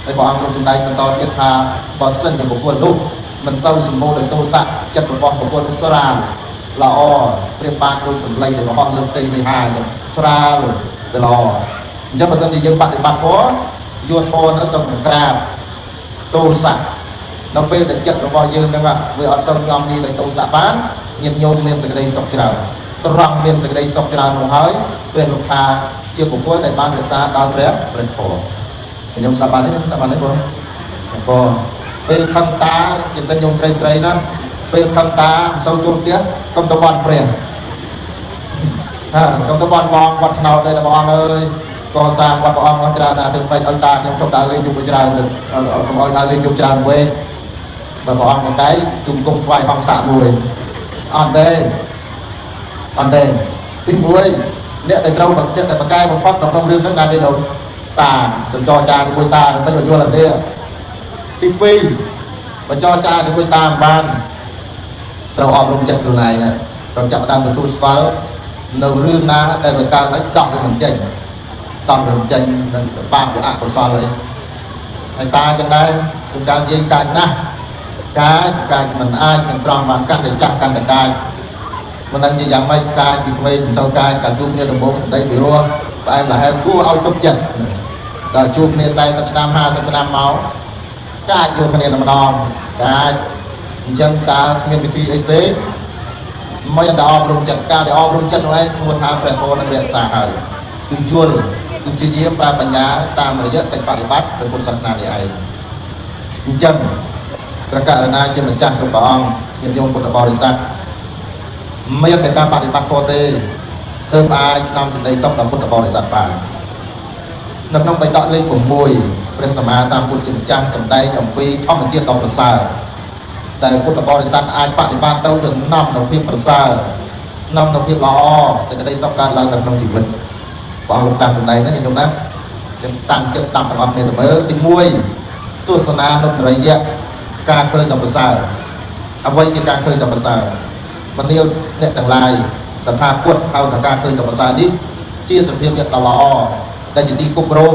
ហើយព្រះអង្គលោកសម្ដែងបន្តទៀតថាបើសិនជាបុគ្គលនោះមិនសូវសម្បូរដោយទោសៈចិត្តរបស់បុគ្គលនោះស្រាលល្អប្រៀបបានដោយសម្លេងដែលរបស់លើផ្ទៃមេហាស្រាលវាល្អអញ្ចឹងបើសិនជាយើងបដិបត្តិធម៌យកធម៌ទៅទៅក្រាបទោសៈដល់ពេលដែលចិត្តរបស់យើងហ្នឹងវាអត់សូវញោមញីដោយទោសៈបានញាតិញោមមានសេចក្តីសុខច្រើនត្រង់មានសេចក្តីសុខច្រើននោះហើយព្រះលោកថាជាបុគ្គលដែលបានរក្សាដោយព្រះធម៌ខ្ញុំស្ដាប់បានទេស្ដាប់បានទេបងបងពេលខឹងតាជាពិសេសញោមស្រីស្រីណាពេលខឹងតាមិនសូវចូលផ្ទះកុំទៅវត្តព្រះហាកុំទៅវត្តបងវត្តថ្នោតទេតែបងអើយកសាងវត្តព្រះអង្គអស់ច្រើនណាស់ទៅពេកឲ្យតាខ្ញុំជប់ដើរលេងយប់ច្រើនទៅកុំឲ្យដើរលេងយប់ច្រើនវិញបើព្រះអង្គមកតែទុំគុំថ្វាយហង្សៈមួយអត់ទេអត់ទេទីមួយអ្នកដែលត្រូវអ្នកដែលបកកែបំផុតក្នុងរឿងហ្នឹងដែរទេលោកតាទៅចរចាជាមួយតាមិនយល់អត់ទេទីពីរបើចរចាជាមួយតាមិនបានត្រូវអប់រំចិត្តខ្លួនឯងត្រូវចាប់ផ្ដើមទទួលស្គាល់នៅរឿងណាដែលវាកើតហើយដោះវាមិនចេញតង់វាមិនចេញនឹងបាបជាអកុសលអីហើយតាចឹងដែរជួនកាលនិយាយកាចណាស់កាចកាចមិនអាចនឹងត្រង់បានកាន់តែចាស់កាន់តែកាចមិនដឹងជាយ៉ាងម៉េចកាចពីក្មេងមិនសូវកាចកាលជួបគ្នាដំបូងសម្ដីពីរោះផ្អែមល្ហែមគួរឲ្យទុកចិត្តដល់ជួបគ្នា40ឆ្នាំ50ឆ្នាំមកកាចយកគ្នាតែម្ដងកាចអញ្ចឹងតើគ្មានវិធីអីផ្សេងមិនតែអប់រំចិត្តការដែលអប់រំចិត្តនោះឯងឈ្មោះថាព្រះធម៌នឹងរក្សាហើយគឺយល់គឺជាយាមប្រើបញ្ញាតាមរយៈកិច្ចបដិបត្តិព្រះពុទ្ធសាសនានេះឯងអញ្ចឹងព្រះករុណាជាម្ចាស់គ្រប់ព្រះអង្គញាតិញោមពុទ្ធបរិស័ទមានតែការបដិបត្តិធម៌ទេទើបអាចនាំសេចក្តីសុខដល់ពុទ្ធបរិស័ទបាននៅក្នុងបិដកលេខ6ព្រះសម្មាសម្ពុទ្ធជាម្ចាស់សម្ដែងអំពីធម្មជាតិដ៏ប្រសើរតែពុទ្ធបរិស័ទអាចបដិបត្តិទៅទៅនាំនូវភាពប្រសើរនាំនូវភាពល្អសេចក្តីសុខកើតឡើងនៅក្នុងជីវិតព្រះអង្គលោកតាសម្ដែងណាញាតិញោមណាចឹងតាំងចិត្តស្ដាប់ទាំងអស់គ្នាទៅមើលទី1ទស្សនានុត្តរិយៈការឃើញដ៏ប្រសើរអ្វីជាការឃើញដ៏ប្រសើរមនាលអ្នកទាំងឡាយតថាគតហៅថាការឃើញដ៏ប្រសើរនេះជាសភាពដ៏ល្អដែលជាទីគប់រោគ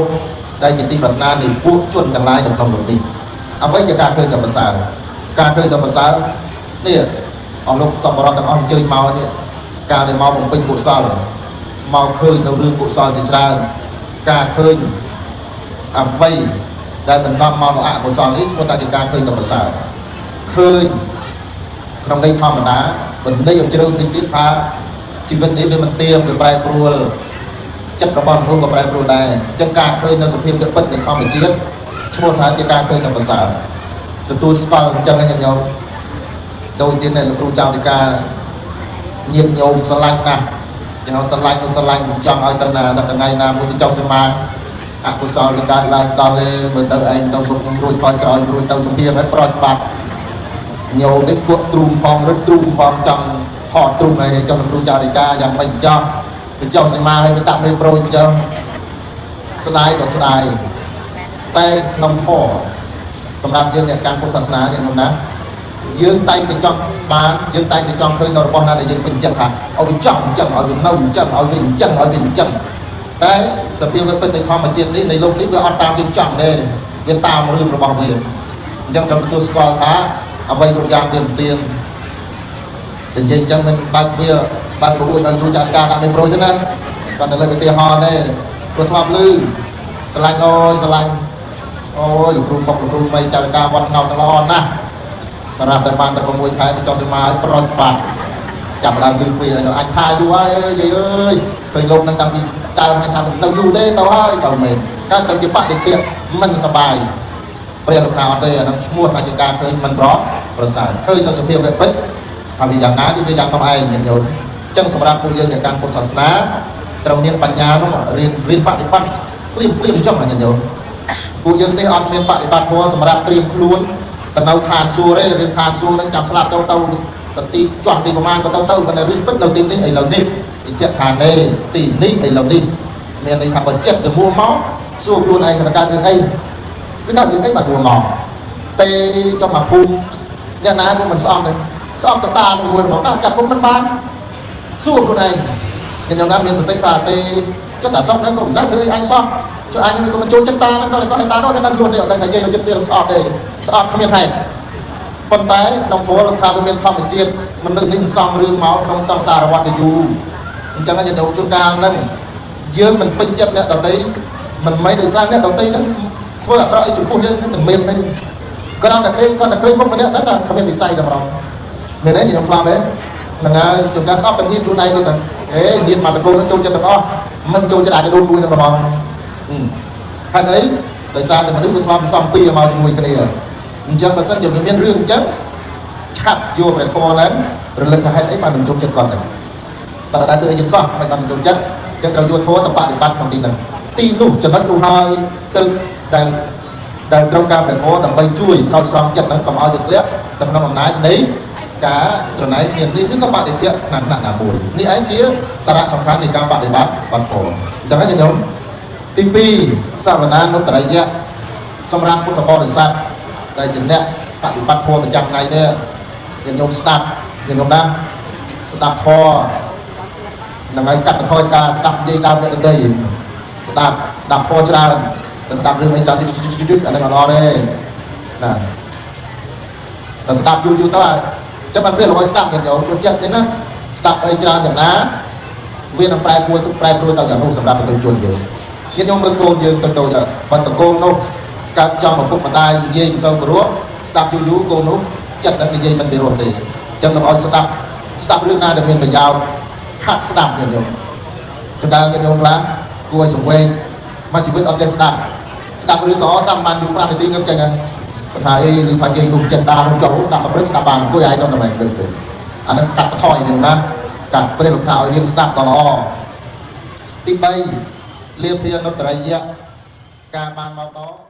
ដែលជាទីប្រាថ្នានៃពួកជនទាំងឡាយនៅក្នុងលោកនេះអ្វីជាការឃើញដ៏ប្រសើរការឃើញដ៏ប្រសើរនេះអស់លោកសប្បុរសទាំងអស់អញ្ជើញមកនេះការដែលមកបំពេញកុសលមកឃើញនៅរឿងកុសលជាច្រើនការឃើញអ្វីដែលមិននាំមកនូវអកុសលនេះឈ្មោះថាជាការឃើញដ៏ប្រសើរឃើញក្នុងន័យធម្មតាបណ្ឌិតឲ្យជ្រៅតិចទៀតថាជីវិតនេះវាមិនទៀងវាប្រែប្រួលចិត្តរបស់មនុស្សក៏ប្រែប្រួលដែរអញ្ចឹងការឃើញនៅសភាពពិតនៃធម្មជាតិឈ្មោះថាជាការឃើញដ៏ប្រសើរទទួលស្គាល់អញ្ចឹងញោមដូចជាអ្នកលោកគ្រូចៅធិការញាតិញោមស្រឡាញ់ណាស់ គេហៅស្រឡាញ់នោះស្រឡាញ់មិនចង់ឲ្យទៅណាដល់ថ្ងៃណាមួយទៅចុះសមា អកុសលនឹងកើតឡើងដល់ទេមើលទៅឯងទៅមុខរួចថយក្រោយរួចទៅជំនាញហើយប្រត់បាត់ញោមនេះគក់ទ្រូងផងរត់ទ្រូងផងចង់ថតទ្រូងហើយចង់គ្រូចារិកាយ៉ាងម៉េចចោះទៅចុះសីមាហើយទៅដាក់មេប្រូចចឹងស្ដាយក៏ស្ដាយតែក្នុងធម៌សម្រាប់យើងអ្នកកាន់ពុទ្ធសាសនានេះណាយើងតែងតែចង់បានយើងតែងតែចង់ឃើញនៅរបស់ណាដែលយើងពេញចិត្តថាឲ្យវាចង់អញ្ចឹងឲ្យវានៅអញ្ចឹងឲ្យវាអញ្ចឹងឲ្យវាអញ្ចឹងតែសភាវៈពិតនៃធម្មជាតិនេះនៃលោកនេះវាអត់តាមយើងចង់ទេវាតាមរឿងរបស់វាអញ្ចឹងត្រូវទទួលស្គាល់ថាអ្វីគ្រប់យ៉ាងវាមិនទៀងតែនិយាយអញ្ចឹងមិនបើកទ្វារបើកប្រអួចឲ្យគ្រូចាត់ការដាក់មេប្រូចទេណាគាត់ទៅលើកឧទាហរណ៍ទេព្រោះធ្លាប់ឮស្រឡាញ់អូយស្រឡាញ់អូយលោកគ្រូបុកលោកគ្រូមីចាត់ការវត្តណោតល្អណាស់សម្រាប់តែបានតែ6ខែចុះសមាឲ្យប្រុចបាត់ចាប់ដើមទី2ហើយអញថាយូរហើយយាយអើយឃើញលោកនឹងតាំងពីដើមឲ្យថានៅយូរទេទៅហើយទៅមែនកើតទៅជាបដិភាពមិនសบายព្រះលោកថាអត់ទេអានឹងឈ្មោះថាជាការឃើញមិនប្រសើរឃើញនៅសភាវៈពិតថាវាយ៉ាងណាគឺវាយ៉ាងនោះឯងញាតិញោមអញ្ចឹងសម្រាប់ពួកយើងអ្នកកាន់ពុទ្ធសាសនាត្រូវមានបញ្ញានោះរៀនបដិបត្តិភ្លាមភ្លាមអញ្ចឹងញាតិញោមពួកយើងនេះអត់មានបដិបត្តិធម៌សម្រាប់ត្រៀមខ្លួនទៅនៅឋានសួគ៌ទេរឿងឋានសួគ៌នឹងចាំស្លាប់ទៅទៅទីជាន់ទីប្រមាណក៏ទៅទៅប៉ុន្តែរឿងពិតនៅទីនេះឥឡូវនេះអិច្ចឋាននេះទីនេះឥឡូវនេះមានន័យថាបើចិត្តទៅមួមកសួរខ្លួនឯងថាកើតរឿងអីវាកើតរឿងអីបាទមួមកទេចុះមកភូមិអ្នកណាក៏មិនស្អប់ដែរស្អប់តតាមួយមកដល់កាត់ពុំមិនបានសួរខ្លួនឯងខ្ញុំណាមានសតិថាទេចុះតាសោះហ្នឹងក៏មិនដឹងធ្វើអញសោះចុះអញក៏មិនចូលចិត្តតាហ្នឹងដល់សោះឯតានោះនៅខ្លួនទេអត់ដឹងថាយាយចិត្តទៀតស្អប់ទេស្អប់គ្មានហេតុប៉ុន្តែក្នុងធម៌លោកថាវាមានធម្មជាតិមនុស្សនេះសងរឿងមកក្នុងសង្សារវដ្តយូរអញ្ចឹងញាតិញោមជួនកាលហ្នឹងយើងមិនពេញចិត្តអ្នកដទៃមិនមែនដោយសារអ្នកដទៃហ្នឹងធ្វើអាក្រក់អីចំពោះយើងហ្នឹងមិនមានទេគ្រាន់តែឃើញគាត់តែឃើញមុខម្នាក់ហ្នឹងតែគ្មាននិស័យតែម្ដងមែនទេខ្ញុំធ្លាប់ទេហ្នឹងហើយជួនកាលស្អប់តែញាតិខ្លួនឯងទៅតែអេញាតិមកតកូនហ្នឹងចូលចិត្តទាំងអស់មិនចូលចិត្តអាចដូនមួយហ្នឹងហ្មងហេតុអីដោយសារតែមនុស្សវាធ្លាប់សំពីមកជាមួយគ្នាអញ្ចឹងបើសិនជាវាមានរឿងអញ្ចឹងឆាប់យកព្រះធម៌ឡើងរលឹកថាហេតុអីបានមិនចូលចិត្តគាត់ហ្នឹងតែដល់ធ្វើអីយើងសោះមិនបានមិនចូលចិត្តអញ្ចឹងត្រូវយកធម៌ទៅបដិបត្តិក្នុងទីហ្នឹងទីនោះចំណុចនោះហើយទៅដែលត្រូវការព្រះធម៌ដើម្បីជួយស្រោចស្រង់ចិត្តហ្នឹងកុំឲ្យវាធ្លាក់ទៅក្នុងអំណាចនៃការស្រណៃឈាមនេះឬក៏បដិភាពថ្នាក់ណាមួយនេះឯងជាសារៈសំខាន់នៃការបដិបត្តិបាត់ធម៌អញ្ចឹងហើយញោមទី2សវនានុត្តរិយៈសម្រាប់ពុទ្ធបរិស័ទដែលជាអ្នកបដិបត្តិធម៌ប្រចាំថ្ងៃនេះញោមស្ដាប់ញោមណាស្ដាប់ធម៌ហ្នឹងហើយកាត់បន្ថយការស្ដាប់និយាយដើមអ្នកដទៃស្ដាប់ធម៌ច្រើនតែស្ដាប់រឿងអីច្រើនយឺតអាហ្នឹងអត់ល្អទេណាតែស្ដាប់យូរយូរទៅចាំបានព្រះលោកឲ្យស្ដាប់ញោមព្រោះចិត្តទេណាស្ដាប់អីច្រើនយ៉ាងណាវានឹងប្រែប្រួលទៅយ៉ាងនោះសម្រាប់ប្រជាជនយើងញាតិញោមមើលកូនយើងទៅទៅបើតកូននោះកើតចំឪពុកម្ដាយនិយាយមិនសូវព្រោះស្ដាប់យូរយូរកូននោះចិត្តនឹងនិយាយមិនពីរោះទេអញ្ចឹងលោកឲ្យស្ដាប់រឿងណាដែលមានប្រយោជន៍ហាត់ស្ដាប់ញាតិញោមចំដើមញាតិញោមខ្លះគួរឲ្យសង្វេគមកជីវិតអត់ចេះស្ដាប់រឿងល្អស្ដាប់បានយូរ5នាទីងើបចេញហើយគាត់ថាអីឮថាយើងនោះចិត្តតានោះចុះស្ដាប់ប្រព្រឹត្តស្ដាប់បានអង្គុយឯងនោះតែមិនលើកទេអានឹងកាត់បន្ថយនឹងណាកាត់ព្រះលោកថាឲ្យរៀនស្ដាប់ដល់ល្អទី3លាភានុត្តរិយៈការបានមកដល់